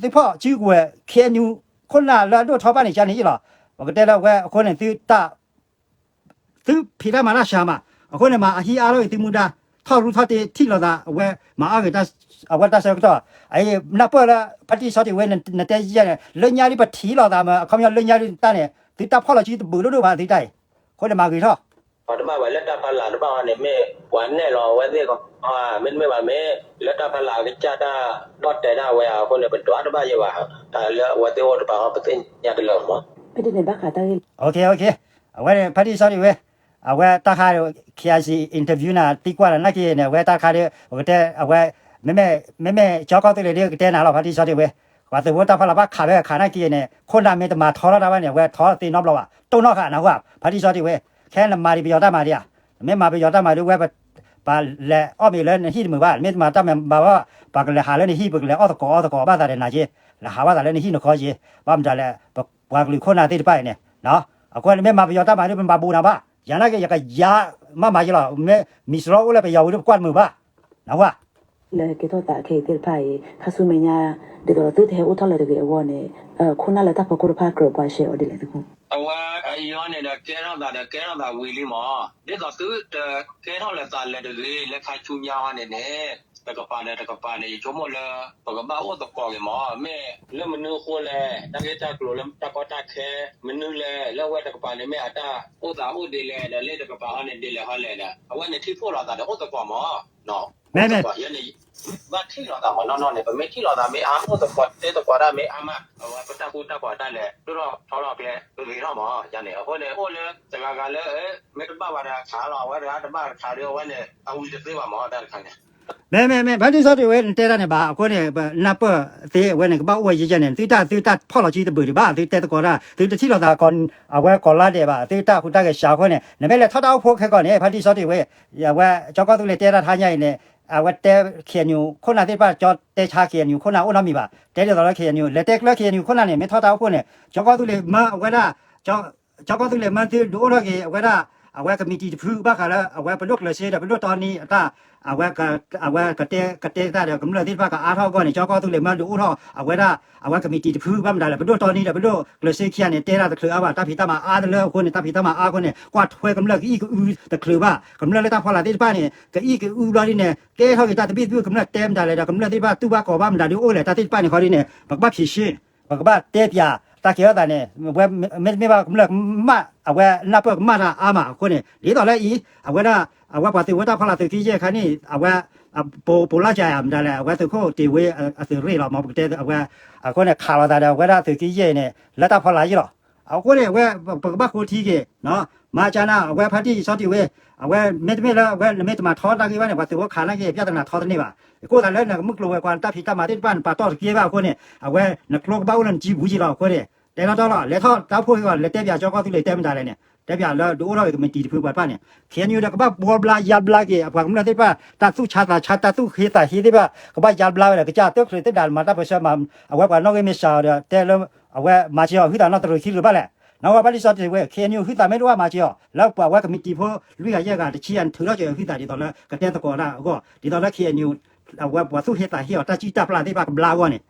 သုဖီၣ်စုကဝဲၤ ခ့ၣ်အဲၣ်ယူၣ် ခိၣ်နၢ်လၢအဒိၣ်ထီၣ်ဘၣ်န့ၣ် ကန့ၣ်ယံာ်လီၤ. ပကတဲလၢအဝဲအဃိန့ၣ် သု သုဖံးတၢ်မၤတၢ်ဆှးမး အဃိန့ၣ် မၤအဟံးအါထီၣ်က့ၤသုမူဒါ ထီၣ်ရူထီၣ်တ့ၢ်ထံၣ်လိာ်သး အဝဲမၤအါဂ့ၤ အဝဲတၢ်ဆၢကတီၢ် အအံၤ နၢ်ပၢၢ်လၢ ဖါတံၢ်စီတံၢ်ဝဲ နတဲယဲန့ၣ် လၢညါဒ်ပထံၣ်လိာ်သးမး အခီပညီလၢညါဒ်တၢ်န့ၣ် သုတၢ်ဖီၣ်လီၤစုတဘုးလိၣ်ဒိၣ်ဘၣ်သုတၢ်အံၤ အဃိန့ၣ်မၤဂ့ၤထီၣ် ပှၤတဘၣ်ဝဲလၢတၢ်ဖီလာ်တဘၣ်အီၤန့ၣ် မ့ၢ်ပှၤနဲၣ်လီၤအဝဲသ့ၣ်ကီး မ့တမ့ၢ်ဘၣ်မ့ၢ် လၢတၢ်ဖီလာ်အကစၢ်တၢ်ဒီၣ်တဲာ်ဒၣ်ဝဲအဃိန့ၣ် ပဒွးတဘၣ်ယဲဘၣ် တၢ်လၢအဝဲသ့ၣ်အိၣ်တပၤအီၤ ပသ့ၣ်ညါတလၢာ်မး ဖဲတန့ၣ်ဘၣ်ဃးတၢ်ဂ့ၢ် အဝဲန့ၣ် ဖါတံၢ်စီတံၢ်ဝဲ အဝဲတၢ်ခါ ခ့ၣ်အဲၣ်စံၣ် interview နၤသံကွၢ်လီၤနာ်က့န့ၣ် အဝဲတၢ်ခါဒီး ပကတဲ အဝဲ မ့မ့ၢ် မ့မ့ၢ်ကၠီကီၢ်သူလ့ၤဒ်ကတဲနၤလီၤ ဖါတံၢ်စီတံၢ်ဝဲ ပှၤသုးဖိတၢ်ဖီလာ်ဘၣ်ခးဝဲအခါနာ်က့န့ၣ် ခိၣ်နၢ်မ့ၢ်တမၤထီထီၣ်တၢ်ဘၣ်န့ၣ် အဝဲထီသ့နီတဘျီဘၣ် တိၢ်နီၣ်ဃာ်နၢ်ဟူဧါ ဖါတံၢ်စီတံၢ်ဝဲ ခဲနမၤဒံးပယီၤတၢ်မၤဒံးဧါ နမ့ၢ်မၤပယီၤတၢ်မၤဒံးဝဲ ပလဲၤအီၣ်မ့ၤလၢနဟံၣ်တမုာ်ဘၣ် နမ့ၢ်တမၤတၢ်မၤဘၣ် ပှၤကလဲၤဟးလၢနဟံၣ် ပကလဲၤအီၣ်သကိးအီသကိးဘၣ်သးဒီးနၤက့ လဲၤဟးဘၣ်သးလၢနဟံၣ်နဃီက့ ဘၣ်မတၤလဲၣ် ပပှၤကလုာ်ခိၣ်နၢ်သ့ၣ်တဖၣ်အံၤန့ၣ် အဃိန့ၣ်မ့ၢ်မၤပယီၤတၢ်မၤဒ်ပမၤဘူးနၤဘၣ် ယၤနာ်က့ ယကယၤမးမၤယလီၤ မ့ၢ်မံၤစရီအိၣ်လၢပယီၤဝံၤဒ်ပကွၢ်တမုာ်ဘၣ် နၢ်ဟူဧါ လၢကဲထီၣ်သးခဲအံၤသ့ၣ်တဖၣ်အံၤ ခါဆူမဲာ်ညါ ဒ်သိးသုတဟဲအိၣ်ထီၣ်လၢတဂ့ၤအဂီၢ်န့ၣ် ခိၣ်နၢ်လၢတၢ်ဖီခိၣ်တဖၣ်ကြၢးပှၤရှဲအီၤဒ်လဲၣ်သုခိၣ် အဝဲအံၤအီၤန့ၣ်ဒီးကဲထီၣ်သးဒီးကဲထီၣ်သးဝံၤလံမး ဒ်သိးသုတကဲထီၣ်လၢသးလၢတဂ့ၤလၢခါဆူညါအီၤန့ၣ်န့ၣ် တကပၤဒီးတကပၤန့ၣ် ယဆိကမိၣ်လၢ ပကဘၣ်အိၣ်သကိးက့ၤမး မ့ၢ်လၢမနုၤအဃိလဲၣ် တၢ်ဂ့ၢ်တၢ်ကျိၤလၢတၢ်ကီတၢ်ခဲ မနုၤလဲၣ် လၢအဝဲတကပၤန့ၣ်မ့ၢ်အတၢ်အိၣ်သးအိၣ်ဒ်လဲၣ်ဒီးလၢတကပၤဟီန့ၣ်ဒ်လဲၣ်ဟီလဲၣ်ဒီး အဝဲန့ၣ်ထံၣ်ဖှိၣ်လိာ်သးဒီးအိၣ်သကိးမး အိၣ်သကိးယဲန့ၣ် ဘၣ်ထံၣ်လိာ်သးမးနီၢ်နီၢ်န့ၣ် ပမ့ၢ်ထံၣ်လိာ်သးမ့ၢ်အါ အိၣ်သကိးတဲသကိးတၢ်မ့ၢ်အါမး အဝဲပတၢ်ဃူတၢ်ဖိးတၢ်လဲၤ ဒိၣ်ထီၣ်ထီထီၣ်ကျဲ ပဂ့ၤထီၣ်မး ယၤန့ၣ် အဃိန့ၣ် အိၣ်လၢတဂၤဂၤလၢ မ့ၢ်တဘၣ်ဝဲဒၣ်ခးလီၤ အဝဲတဂၤတဘၣ်တခးဒီး အဝဲန့ၣ် အဝံၤတသ့ဘၣ်မးတၢ်တခါန့ၣ် မ့မ့ၢ် မ့မ့ၢ် ဖါတံၢ်စီတံၢ်ဝဲ နတဲတၢ်န့ၣ်ဘၣ် အဃိန့ၣ် နၢ်ပၢၢ်သ့ အဝဲန့ၣ် ကဘၣ်အိၣ်ဝဲယဲယဲန့ၣ် သုတၢ်သုတၢ်ဖီၣ်လီၤစုတဘုးဒံးဘၣ် သုတဲသကိးတၢ် သုတထံၣ်လိာ်သး အဝဲကီးလါဒဲးဘၣ် သုတၢ်ဟူးတၢ်ဂဲၤစှၤအဃိန့ၣ် နမ့ၢ်လဲၤထီၣ်တၢ်အိၣ်ဖှိၣ်ခဲကီးန့ၣ် ဖါတံၢ်စီတံၢ်ဝဲ အဝဲကၠီကီၢ်သူလ့ၤတဲတၢ်တဟါညါအံၤန့ၣ် အဝဲတဲ ခ့ၣ်အဲၣ်ယူၣ် ခိၣ်နၢ်သ့ၣ်တဖၣ် ကၠီတဲဆါ ခ့ၣ်အဲၣ်ယူၣ် ခိၣ်နၢ်အိၣ်နီတမံၤဘၣ် တဲဒ်သိးလၢ ခ့ၣ်အဲၣ်ယူၣ် လဲၤတဲကျၢၤ ခ့ၣ်အဲၣ်ယူၣ် ခိၣ်နၢ်န့ၣ် မ့ၢ်ထီၣ်တၢ်အိၣ်ဖှိၣ်န့ၣ် ကၠီကီၢ်သူလ့ၤမၢအဝဲဒၣ် ကၠီကီၢ်သူလ့ၤမၢသုဒုးအိၣ်ထီၣ်က့ၤ အဝဲဒၣ် အဝဲကမံးတံာ်တဖုဘၣ်ဃးလၢ အဝဲပဒိၣ်ကျၢၤစ့ဒီး ပဒိၣ်တီနံအတၢ် အဝဲ အဝဲကတဲ ကတဲတၢ်ဒီးကမျၢၢ်သ့ၣ်တဖၣ်ကအါထီၣ်အဂီၢ်န့ၣ် ကၠီကီၢ်သူလ့ၤမၢဒုးအိၣ်ထီၣ် အဝဲဒၣ် အဝဲကမံးတံာ်တဖုဘၣ်မတၤလဲၣ် ပဒိၣ်တီနံဒီးပဒိၣ်ကျၢၤစ့ခံဂၤန့ၣ် တဲတၢ်တချုးအါဘၣ် တၢ်ဖံးတၢ်မၤအါတလၢအဃိန့ၣ် တၢ်ဖံးတၢ်မၤအါအဃိန့ၣ် ကွၢ်ထွဲကမျၢၢ်ကအံၣ်ကအုတချုးဘၣ် ကမျၢၢ်လၢတၢ်ဖီလာ်သ့ၣ်တဖၣ်န့ၣ် ကအံၣ်ကအုဘျီဒ်န့ၣ် ကဲထီၣ်က့ၤတၢ်သဘံၣ်သဘုၣ် ကမျၢၢ်တဲမတၤလဲၣ်ဒီး ကမျၢၢ်သ့ၣ်တဖၣ်တူၢ်ဘၣ်ကီးဘၣ်မတၤဒုးအိၣ်လဲၣ် တၢ်သ့ၣ်တဖၣ်န့ၣ်ဃီဒ်န့ၣ် ပကဘၣ်ဖြေရှင်း ပကဘၣ်တဲပၠး တၢ်ကဲထီၣ်သးန့ၣ် ဝဲမ့တမ့ၢ်ဘၣ်ကမျၢၢ်ကမၣ် အဝဲနၢ်ပၢၢ်ကမၣ်တၢ်အါမးအဃိန့ၣ် ဒ်သိးလၢအံၤ အဝဲဒၣ် အဝဲပှၤသုးဖိတၢ်ဖီလာ်သုးက့ယဲၢ်ခါန့ၣ် အဝဲ ပိာ်လၢကမတၤလဲၣ် အဝဲသုးခိၣ်တ့ၢ်ဝ့အသုးရ့ၣ်လီၤ မ်ပကတဲအဝဲ အဃိန့ၣ် ခးလိာ်သးဒီးအဝဲဒၣ်သုးက့ယဲၢ်န့ၣ် လၢတၢ်ဖီလာ်ယဲၢ်လီၤ အဃိန့ၣ် အဝဲ ပကဘၣ်ဃိထံက့ၤ မၤကနၣ် အဝဲဖါတံၢ်စီတံၢ်ဝဲ အဝဲမ့တမ့ၢ်လၢအဝဲနမ့ၢ်တမၤထီတၢ်ဂ့ၢ်ဘၣ်န့ၣ် ပှၤသုးဖိခးနာ်က့ ပြဿနာထီတန့ၢ်ဘၣ် ယကိးသးလၢနကမုၢ်ကျိၤဝဲၤကွာ်နတၢ်ဖံးတၢ်မၤသ့ၣ်တဖၣ်နပာ်တီၢ်တကဲဘၣ်အဃိန့ၣ် အဝဲနကျိကဘၣ်အိၣ်လၢနစုပူၤက့ၤလီၤအဃိန့ၣ် တဲလီၤတီလီၤ လဲၤထီၣ်တၢ်အိၣ်ဖှိၣ်က့ၤအီၤ လဲၤတဲပၠးကၠီကီၢ်သူလ့ၤတဲမတၤလဲၣ်န့ၣ် တဲပၠးလၢဒုးအိၣ်ထီၣ်က့ၤကမံးတံာ်တဖုပှၤတဖၣ်န့ၣ် ခ့ၣ်အဲၣ်ယူၣ်ဒီးကဘၣ်ဘှီဘျါယါဘျါက့ၤ အပှၤကမျၢၢ်သ့ၣ်တဖၣ် တၢ်သူၣ်ဆါသးဆါ တၢ်သူၣ်ဟ့သးဟ့သ့ၣ်တဖၣ် ကဘၣ်ယါဘျါဝဲဒီး ကစၢ်အသုးချ့သ့ၣ်ဒၣ်မၤတၢ်ပၢဆှၢမၤ အဝဲပှၤနီၣ်ဂံၢ်မ့ၢ်စှၤအီၤဒီး တဲလၢ အဝဲမၤစၢၤအီၤ ဟုသးနီၢ်တရံးခံရူၢ်ဘၣ်လဲၣ် နဝဲဖါတံၢ်စီတံၢ်ဝဲ ခ့ၣ်အဲၣ်ယူၣ် ဟုသးမ့ၢ်တအိၣ်မၤစၢၤအီၤ လၢပှၤဝဲကမံးတံာ်ဖိလွံၢ်ဂၤယဲၢ်ဂၤတဆံဂၤန့ၣ် ထုးထီၣ်က့ၤဟုသးဒ်သိးလၢကတဲသကိးတၢ်အဂီၢ် ဒ်သိးလၢ ခ့ၣ်အဲၣ်ယူၣ် အဝဲပှၤသူၣ်ဟ့သးဟ့အီၤ တၢ်စုၣ်တၢ်ပျၢ်သ့ၣ်တဖၣ်ကဘျါအဂီၢ်န့ၣ်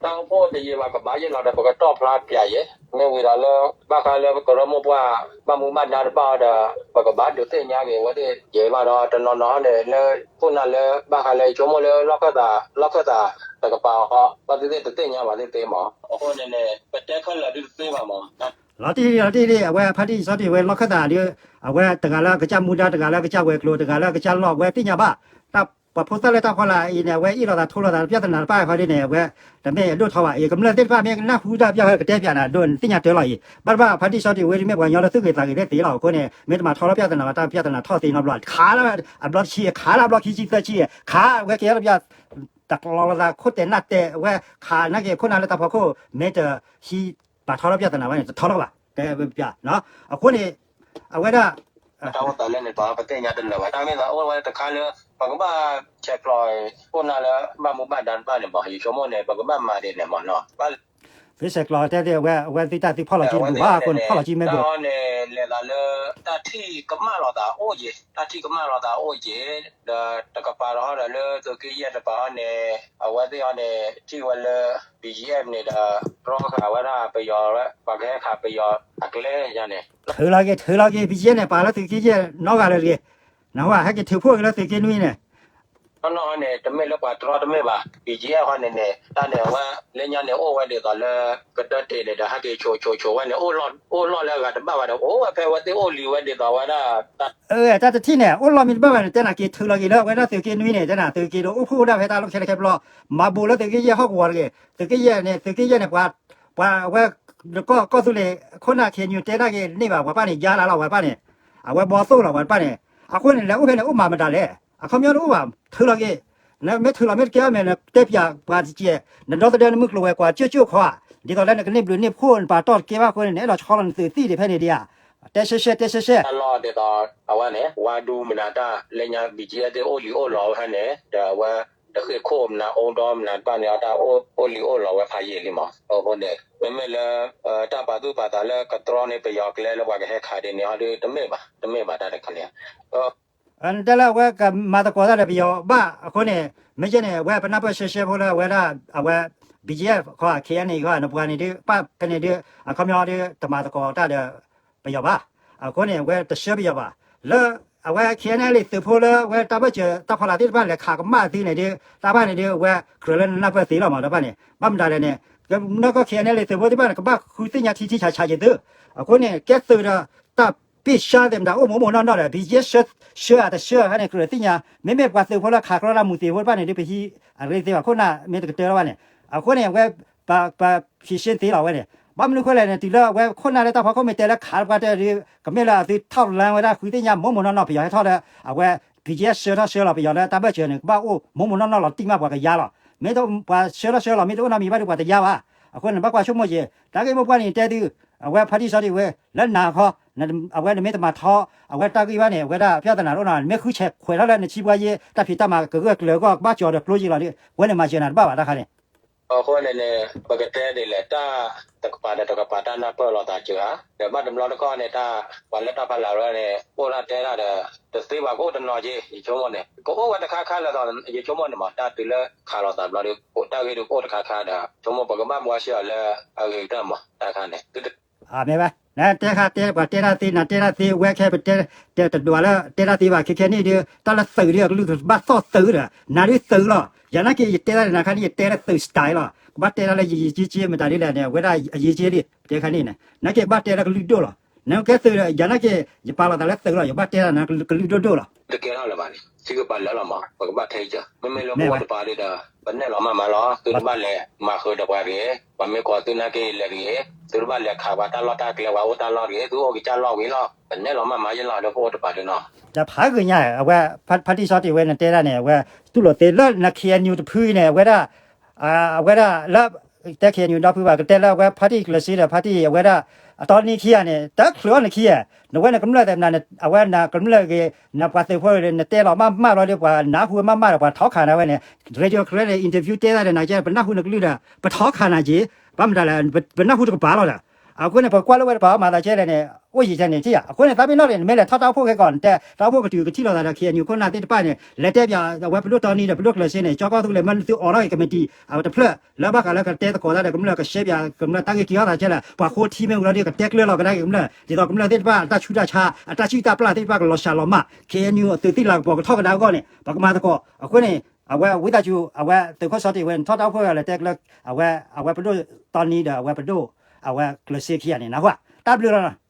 တၢ်အိၣ်ဖှိၣ်တယံာ်ဘၣ်ကဘၣ်ယဲၢ်လီၤဒီး ပကတီၢ်ဖျါပၠးယဲၢ် မ့ၢ်ဝံၤဒီးလၢ ဘၣ်ဃးလၢပကရၢမိၢ်ပှၢ် ဘၣ်မူဘၣ်ဒါတဖၣ်အီၤဒီး ပကဘၣ်ဒုးသ့ၣ်ညါက့ၤဝဲသ့ၣ်ယဲၢ်ဘၣ်ဒီး တနီၤနီၤန့ၣ် လၢခိၣ်နၢ်လၢ ဘၣ်ဃးလၢယဆိကမိၣ်လၢလီၢ်ခၢၣ်သး လီၢ်ခၢၣ်သး တကပၤအီၤ ဘၣ်သ့ၣ်သ့ၣ်တသ့ၣ်ညါဘၣ်သ့ၣ်သ့ၣ်မး အဃိန့ၣ်န့ၣ် ပတဲခဲလၢာ်ဒုးတသ့ဘၣ်မး လီၤတံၢ်လီၤတံၢ်လံ အဝဲဖါတံၢ်စီတံၢ်ဝဲလီၢ်ခၢၣ်သးဒီး အဝဲတဂၤလၢကစၢ်မူဒါ တဂၤလၢကစၢ်ဝဲၤကျိၤ တဂၤလၢကစၢ်လီၢ် အဝဲသ့ၣ်ညါဘၣ် တၢ်ပှၤဖိသၣ်လၢတၢ်ဖီလာ်အံၤန့ၣ် အဝဲအ့ၣ်လိာ်သးထိလိာ်သး ပြဿနာတဖၣ်ခီဒ်န့ၣ် အဝဲ တမ့ၢ်အဒိၣ်ထီဘၣ်အံၤ ကမျၢၢ်သ့ၣ်တဖၣ်မ့ၢ်ကနၢ်ဟူတၢ်ပၠၣ်ဃီ ကတဲပၠးနၤဒိၣ်န့ၣ် သ့ၣ်ညါတၢ်လီၤအံၤ ဘၣ်တဘၣ် ဖါတံၢ်စီတံၢ်ဝဲဒ်မ့ၢ်ပှၤကညီလၢသူၣ်ဂ့ၤသးဂ့ၤသ့ၣ်သ့ၣ်လီၤ အဃိန့ၣ် မ့ၢ်တမၤထီလၢပြဿနာဘၣ် တၢ်ပြဿနာထီၣ်သ့နီတဘျီ ခးလၢအဘျီတဆံ ခးလၢအဘျီခံဆံသၢဆံ ခးဝဲက့ၤလၢပၠၣ် တကျီလိာ်သးခိၣ်တဲာ်နၢ်တဲာ် အဝဲခးနာ်က့ၤခိၣ်နၢ်လၢတၢ်ဖီခိၣ် မ့ၢ်တဟံးပာ်ထီလၢပြဿနာဘၣ်န့ၣ် တထီလီၤဘၣ် တဲဝဲပၠၣ် အဃိန့ၣ် အဝဲဒၣ် တၢ်အိၣ်သးလၢန့ၣ် ပှၤပသ့ၣ်ညါတလၢာ်ဘၣ် တၢ်မ့ၢ်သးအိၣ်ဝဲတခါလၢ ပကဘၣ်ဆဲးကျိးခိၣ်နၢ်လၢဘၣ်မူဘၣ်ဒါတဖၣ်န့ၣ်မး ယဆိကမိၣ်န့ၣ် ပကဘၣ်မၤဒ်န့ၣ်မးနီၤ ဘၣ် ဘ့ၣ်စဲးကျိးတဲသ့ၣ်ဝဲ အဝဲသ့ၣ်တၢ်သ့ၣ်ဖီၣ်လီၤကံဘူၣ်ဘၣ် အဃိန့ၣ် ဖီၣ်လီၤကံမ့ၢ်ဘိး တၢ်အီၤန့ၣ် လဲၤသးလၢ တၢ်ထံၣ်ကမၣ်လီၤသးအိၣ်က့ၤ တၢ်ထံၣ်ကမၣ်လီၤသးအိၣ်က့ၤ ဒီးတကပၤဒီးဟီဒီးလၢသုးက့ယဲၢ်တကပၤဟီန့ၣ် အဝဲသ့ၣ်ဟီန့ၣ် ထံၣ်ဝဲလၢ BGF န့ၣ်ဒီး တြီဃာ်ဝဲဒၣ်ပယီၤ ပှၤကဟဲခးပယီၤအကျဲယါန့ၣ် ထုးလီၤက့ၤ ထုးလီၤက့ၤ BGF န့ၣ် ပာ်လၢသုးက့ယဲၢ်နီတဂၤလၢၤတဂ့ၤ နဟဲက့ၤထုးဖှိၣ်က့ၤလၢသုးက့နွံန့ၣ် နီၢ်နီၢ်န့ၣ် တမ့ၢ်လၢပှၤတြီတမ့ၢ်ဘၣ် BGF ဟီန့ၣ်န့ၣ် တၢ်န့ၣ်အဝဲ လၢညါန့ၣ် အိၣ်ဝဲဒ်သိးလၢ ကဒၢတ့ၢ်န့ၣ်ဒီး ဟဲက့ၤဆိးဆိးဆိးဝဲန့ၣ် အိၣ်လီၢ်လၢအဂၤတဘၣ်ဘၣ်ဒီး အိၣ်ဝဲဖဲအဝဲသ့ၣ်အိၣ်လံဝဲဒ်သိးဝဲဒၣ် တၢ်တထံၣ်န့ၣ် အိၣ်လီၢ်မ့ၢ်တဘၣ်ဘၣ်န့ၣ် တဲနၤက့ၤထုးလီၤက့ၤလၢအဝဲဒၣ်သုးက့နွံန့ၣ် တဲနၤသုးက့ဒီးအိၣ်ဖှိၣ်ဝဲဒၣ်ဖဲတၢ်လီၢ်ခဲလၢာ်ခဲဆ့ဘျီ မၤဘူးလၢသုးက့ယဲၢ်ဟီၣ်ကဝီၤတဂ့ၤ သုးက့ယဲၢ်န့ၣ် သုးက့ယဲၢ်န့ၣ် ပှၤ ပှၤအဝဲ ကီၢ်ကီၢ်သူလ့ၤ ခိၣ်နၢ် KNU တဲဒၣ်က့ၤန့ၢ်ဘၣ် ပှၤပၢ်န့ၣ် ယါလၢ်လီၤ ပှၤပၢ်န့ၣ် အဝဲဘီသိၣ်လီၤ ပှၤတပၢ်န့ၣ် အဃိန့ၣ် လဲၤအိၣ်ဖဲန့ၣ် အိၣ်မၤမတၤလဲၣ် အခီပညီတအိၣ်ဘၣ် ထုးလီၤက့ၤ နမ့ၢ်ထုးလီၤမ့ၢ်တကဲအီၤမ့ၢ် နတဲပၠးပှၤတကဲ နဒီသဒၢနမုၢ်ကျိၤဝဲၤကွာ် ကၠိကၠိခီ ဒ်သိးလၢနကန့ၢ်ဘျုးန့ၢ်ဖှိၣ် နပာ်တီၢ်တကဲဘၣ်အဃိန့ၣ် နအဲၣ်ဒိးဆီလီၤနသုးသံၣ်ဒံးဖဲန့ၣ်ဒံးဧါ တဲရှဲရှဲ တဲရှဲရှဲ တၢ်လီၢ်ဒ်သိး အဝဲန့ၣ် ဝါဒူမနုၤတၢ် လၢညါ BGF သ့ၣ်အိၣ်လံအိၣ်လီၤဝဲဖဲန့ၣ် ဒီးအဝဲ တဃ့ၢ်ခိၣ်မနုၤ အိၣ်ဒီမနုၤတဖၣ်န့ၣ် တၢ်အိၣ်လံအိၣ်လီၤဝဲဖးယံာ်လံမး အဃိန့ၣ် မ့မ့ၢ်လၢ တၢ်ပာ်သူၣ်ပာ်သးလၢကတြီန့ၢ်ပယီၤကျဲလၢပှၤကဟဲခးဒ်န့ၣ် ဟီဒုတမ့ၢ်ဘၣ် တမ့ၢ်ဘၣ်တၢ်တခါန့ၣ် နတဲလၢအဝဲကမၤသကိးတၢ်ဒီးပယီၤဘၣ်အဃိန့ၣ် မ့ၢ်ကဲန့ၣ် အဝဲပနၢ်ပၢၢ်ရှဲရှဲဖိလၢအဝဲဒၣ် အဝဲ BGF ခီ KNA ခီ နပှၤန့ၣ်ဒုး ပၣ်ဖဲန့ၣ်ဒုး အခီပညီဒုး တမၤသကိးတၢ်ဒီးပယီၤဘၣ်. အဃိန့ၣ် အဝဲတဆှၢပယီၤဘၣ်. လၢအဝဲ KNLA သုးဖိလၢအဝဲတၢ်ဘၢၣ်စၢၤတၢ်ဖီလာ်သ့ၣ်တဖၣ် လဲၤခးကမၣ်သ့န့ၣ်ဒုး တၢ်ဘၣ်န့ၣ်ဒုး အဝဲကြၢးလၢနနၢ်ပၢၢ်သ့လီၤမး တၢ်ဘၣ်န့ၣ် ဘၣ်မတၤလဲၣ်န့ၣ် နီၢ်ကီၢ် KNLA သုးဖိသ့ၣ်တဖၣ်န့ၣ် ကဘၣ်ဃုသ့ၣ်ညါထံထံဆးဆးက့ၤသု. အဃိန့ၣ် ကဲသုးဒီး တၢ်ပ့ၢ်ဆါသ့ၣ်မတၤအိၣ်မိၢ်မိၢ်နီၢ်နီၢ်ဒီး BGF ဆှၢ ဆှၢအတဆှၢခါန့ၣ် ကြၢးသ့ၣ်ညါ မ့မ့ၢ်ပှၤသုးဖိလၢခးကြၢးတၢ်မူးသ့ၣ်ဖိတဖၣ်န့ၣ်ဒုး ပဟံးအရ့သ့ဘၣ် ခိၣ်နၢ်မ့ၢ်တကတၢၢ်လီၤဘၣ်န့ၣ် အဃိန့ၣ် အဝဲ ပ ပဖြေရှင်းသ့လီၤဝဲန့ၣ် ဘၣ်မနုၤဃိလဲၣ်န့ၣ် တုၤလၢအဝဲခိၣ်နၢ်လၢတၢ်ဖီခိၣ်မ့ၢ်တဲလၢခးပှၤတဲဒုး ကမ့ၢ်လၢအသုးထီၣ်လၢဝဲဒၣ်ဃုသ့ၣ်ညါမိၢ်မိၢ်နီၢ်နီၢ် ပယီၤဟဲထီၣ်လၢ အဝဲ BGF ဆှၢထီၣ်ဆှၢလီၤပယီၤလၢတၢ်ဘၢၣ်စၢၤန့ၣ် ကဘၣ်အိၣ်မိၢ်မိၢ်နီၢ်နီၢ်လီၤတံၢ်မး ပှၤကယါလီၤ. မ့ၢ်ပှၤဆှၢထီၣ်ဆှၢလီၤ မ့ၢ်တအိၣ်နီတမံၤဘၣ်ဒီးပှၤတယါဘၣ်. အဃိန့ၣ် ဘၣ်ကွၢ်ဆိကမိၣ်က့ၤ တၢ်ဂ့ၢ်မိၢ်ပှၢ်န့ၣ်တဲသု အဝဲဖါတံၢ်စီတံၢ်ဝဲ လၢနၤခီ အဝဲနမ့ၢ်တမၤထီ အဝဲတၢ်ဂ့ၢ်ဘၣ်န့ၣ် အဝဲဒၣ် ပြဿနာ တအိၣ်နီၤ နမ့ၢ်ဃုဆဲးခွဲးထီၣ်လၢနဆံပှၤယ့ တၢ်ဖံးတၢ်မၤကဂၢၢ်ကျၢၤအဂီၢ် ကဘၣ်ကၠီၤဒီးကျိယ့လီၤဒီး ဝဲန့ၣ်မၤစၢၤနၤတဘၣ်ဘၣ်တၢ်ခါန့ၣ် အဃိန့ၣ်န့ၣ် ပကတဲဒ်လဲၣ် တၢ်တကပၤဒီးတကပၤတၢ်နၢ်ပၢၢ်လိာ်သးစှၤဧါ, ဒီးဘၣ်တဘျီတခီၣ်န့ၣ် တၢ်ပှၤလၢတၢ်ဖးလၢ်ရၢန့ၣ် အိၣ်ဒၣ်တဲဒၣ်ဒီး တသ့ဘၣ်ကအိၣ်တနီၤက့ ယဆိကမိၣ်န့ၣ် ကအိၣ်ဝဲတခါခါလၢာ်ဒီး ယဆိကမိၣ်န့ၣ်မး တၢ်တုၤလၢခးလိာ်သးဘျီဒီး တၢ်ဂ့ၢ်ဒုးကအိၣ်တခါခါဒီး ဆိကမိၣ်ပကဘၣ်ဘှါရှဲအီၤလၢအဂ့ၤကတၢၢ်မး တၢ်ခါန့ၣ် မ့ၢ်ဘၣ် နတဲခါတဲ ပှၤတဲတၢ်သ့ နတဲတၢ်သ့ ဝဲခဲပတဲ တဲတဒွးလၢတဲတၢ်သ့ဘၣ် ခဲခဲန့ၣ်ဒီး တၢ်လၢသုးဒီး ကလုၢ်ကဘၣ်သီၣ်သုးဒီး နၤဒုးသုးလီၤ ယၤနာ်က့ ယတဲတၢ်န့ၣ် နၤခါန့ၣ် ယတဲလၢသုး style လီၤ ကဘၣ်တဲတၢ်လၢယယက့မတၤဒ်လဲၣ်န့ၣ် အဝဲဒၣ်အရေးကြီးလံ တဲခါန့ၣ်န့ၣ် နာ်က့ဘၣ်တဲလၢကလုၢ်ဒိၣ်လီၤ နကဲသုးဒီး ယၤနာ်က့ ယပာ်လီၤသးလၢသုးလီၤ ယဘၣ်တဲတၢ်န့ၣ် ကလုၢ်ဒိၣ်ဒိၣ်လီၤ တကဲထီၣ်လၢၤဘၣ်န့ၣ် သုကပာ်လၢလီၤမး ပကဘၣ်ထဲယၤ မ့မ့ၢ်လၢပအိၣ်တပၤဒီး ပနဲၣ်လီၤမးမးလီၤ သုတဘၣ်လဲၤမၤဃုာ်ဒီးပှၤတဂ့ၤ ပှၤမ့ၢ်ကိးသုနာ်က့လဲၤတဂ့ၤ သုတဘၣ်လဲၤခးပှၤတၢ်လီၢ်တၢ်ကျဲ ပှၤအိၣ်တၢ်လီၢ်တဂ့ၤ သုအိၣ်ကစၢ်လီၢ်ဝံၤလီၤ ပနဲၣ်လီၤမးမးယဲလီၤ လၢပအိၣ်တပၤဒီးနီၤ တဖးဂ့ၤညါ အဝဲ ဖါတံၢ်စီတံၢ်ဝဲ နတဲဒၣ်န့ၣ် အဝဲ တူၢ်လိာ်သ့လၢန KNU တဖုအံၤန့ၣ် အဝဲဒၣ် အဝဲဒၣ်လၢ တဲ KNU ဒီဖုဘၣ် ကတဲလၢအဝဲဖါတံၢ်ကျၢၤစ့ဒီးဖါတံၢ်အဝဲဒၣ် အတီနံခံဂၤန့ၣ် တချုးအီၤနခံဂၤ နဝဲနကမျၢၢ်သ့ၣ်မနၤ အဝဲနကမျၢၢ်ဂ့ၤ နပှၤသုးဖိဂ့ၤ နတဲလီၤမးမးဘျီဒီး ပှၤနၢ်ဟူမးမးဒီး ပှၤထီခးနၤဝဲန့ၣ် Radio Karen န့ၣ် interview တဲဒၣ်ဒီးနၤကဲ ပနၢ်ဟူနကလုၢ်ဒီး ပထီခးနၤက့ ဘၣ်မတၤလဲၣ် ပနၢ်ဟူတကပၤလီၤဒီး အဃိန့ၣ် ပကွၢ်လၢဝဲတပၤမၤသးကဲလဲၣ်န့ၣ် အိၣ်ယံာ်ကဲန့ၣ်ထံၣ်ဧါ အဃိန့ၣ် သးပ့ၤနီၣ်န့ၣ် နမ့ၢ်လဲၤထီၣ်တၢ်အိၣ်ဖှိၣ်ခဲကီး နတဲ တၢ်အိၣ်ဖှိၣ်ကတုၤကထံၣ်လိာ်သးဒီး KNU ခိၣ်နၢ်သ့ၣ်တဖၣ်န့ၣ် လဲၤတဲပၠး အဝဲပဒိၣ်တီနံဒီးပဒိၣ်ကျၢၤစ့န့ၣ် ကၠီကီၢ်သူလ့ၤ မ့ၢ်သုအိးထီၣ်က့ၤ ကမံးတံာ် အဝဲတဖျၢၣ် လၢဘၣ်ဃးလၢကတဲသကိးတၢ်ဒီးကမျၢၢ် ကရှဲပၠးကမျၢၢ် တၢ်ဂ့ၢ်က့ၤထီၣ်သးကဲလဲၣ် ပှၤဃိထံမ့ၢ်ဝံၤလီၤဒီး ကတဲကျၢၤလီၤကဒါက့ၤကမျၢၢ် ဒ်သိးကမျၢၢ်သ့ၣ်တဖၣ် အတၢ်ဆူးတၢ်ဆါ အတၢ်စုၣ်တၢ်ပျၢ်သ့ၣ်တဖၣ် ကလီၤစှၤလီၤမး KNU အသုးသံၣ်လၤကပီၤကထီၣ်ကဒါအဂီၢ်န့ၣ် ပကမၤသကိး အဃိန့ၣ် အဝဲဝံသးစူၤ အဝဲသုးခိၣ်စီတံၢ်ဝဲ နထီၣ်တၢ်အိၣ်ဖှိၣ်ဝဲလၢတဲကျၢၤ အဝဲ အဝဲပဒိၣ်တီနံဒီး အဝဲပဒိၣ် အဝဲကျၢၤစ့ခံဂၤန့ၣ် နၢ်ဟူဧါ တၢ်ဘျုးလီၤနီၤ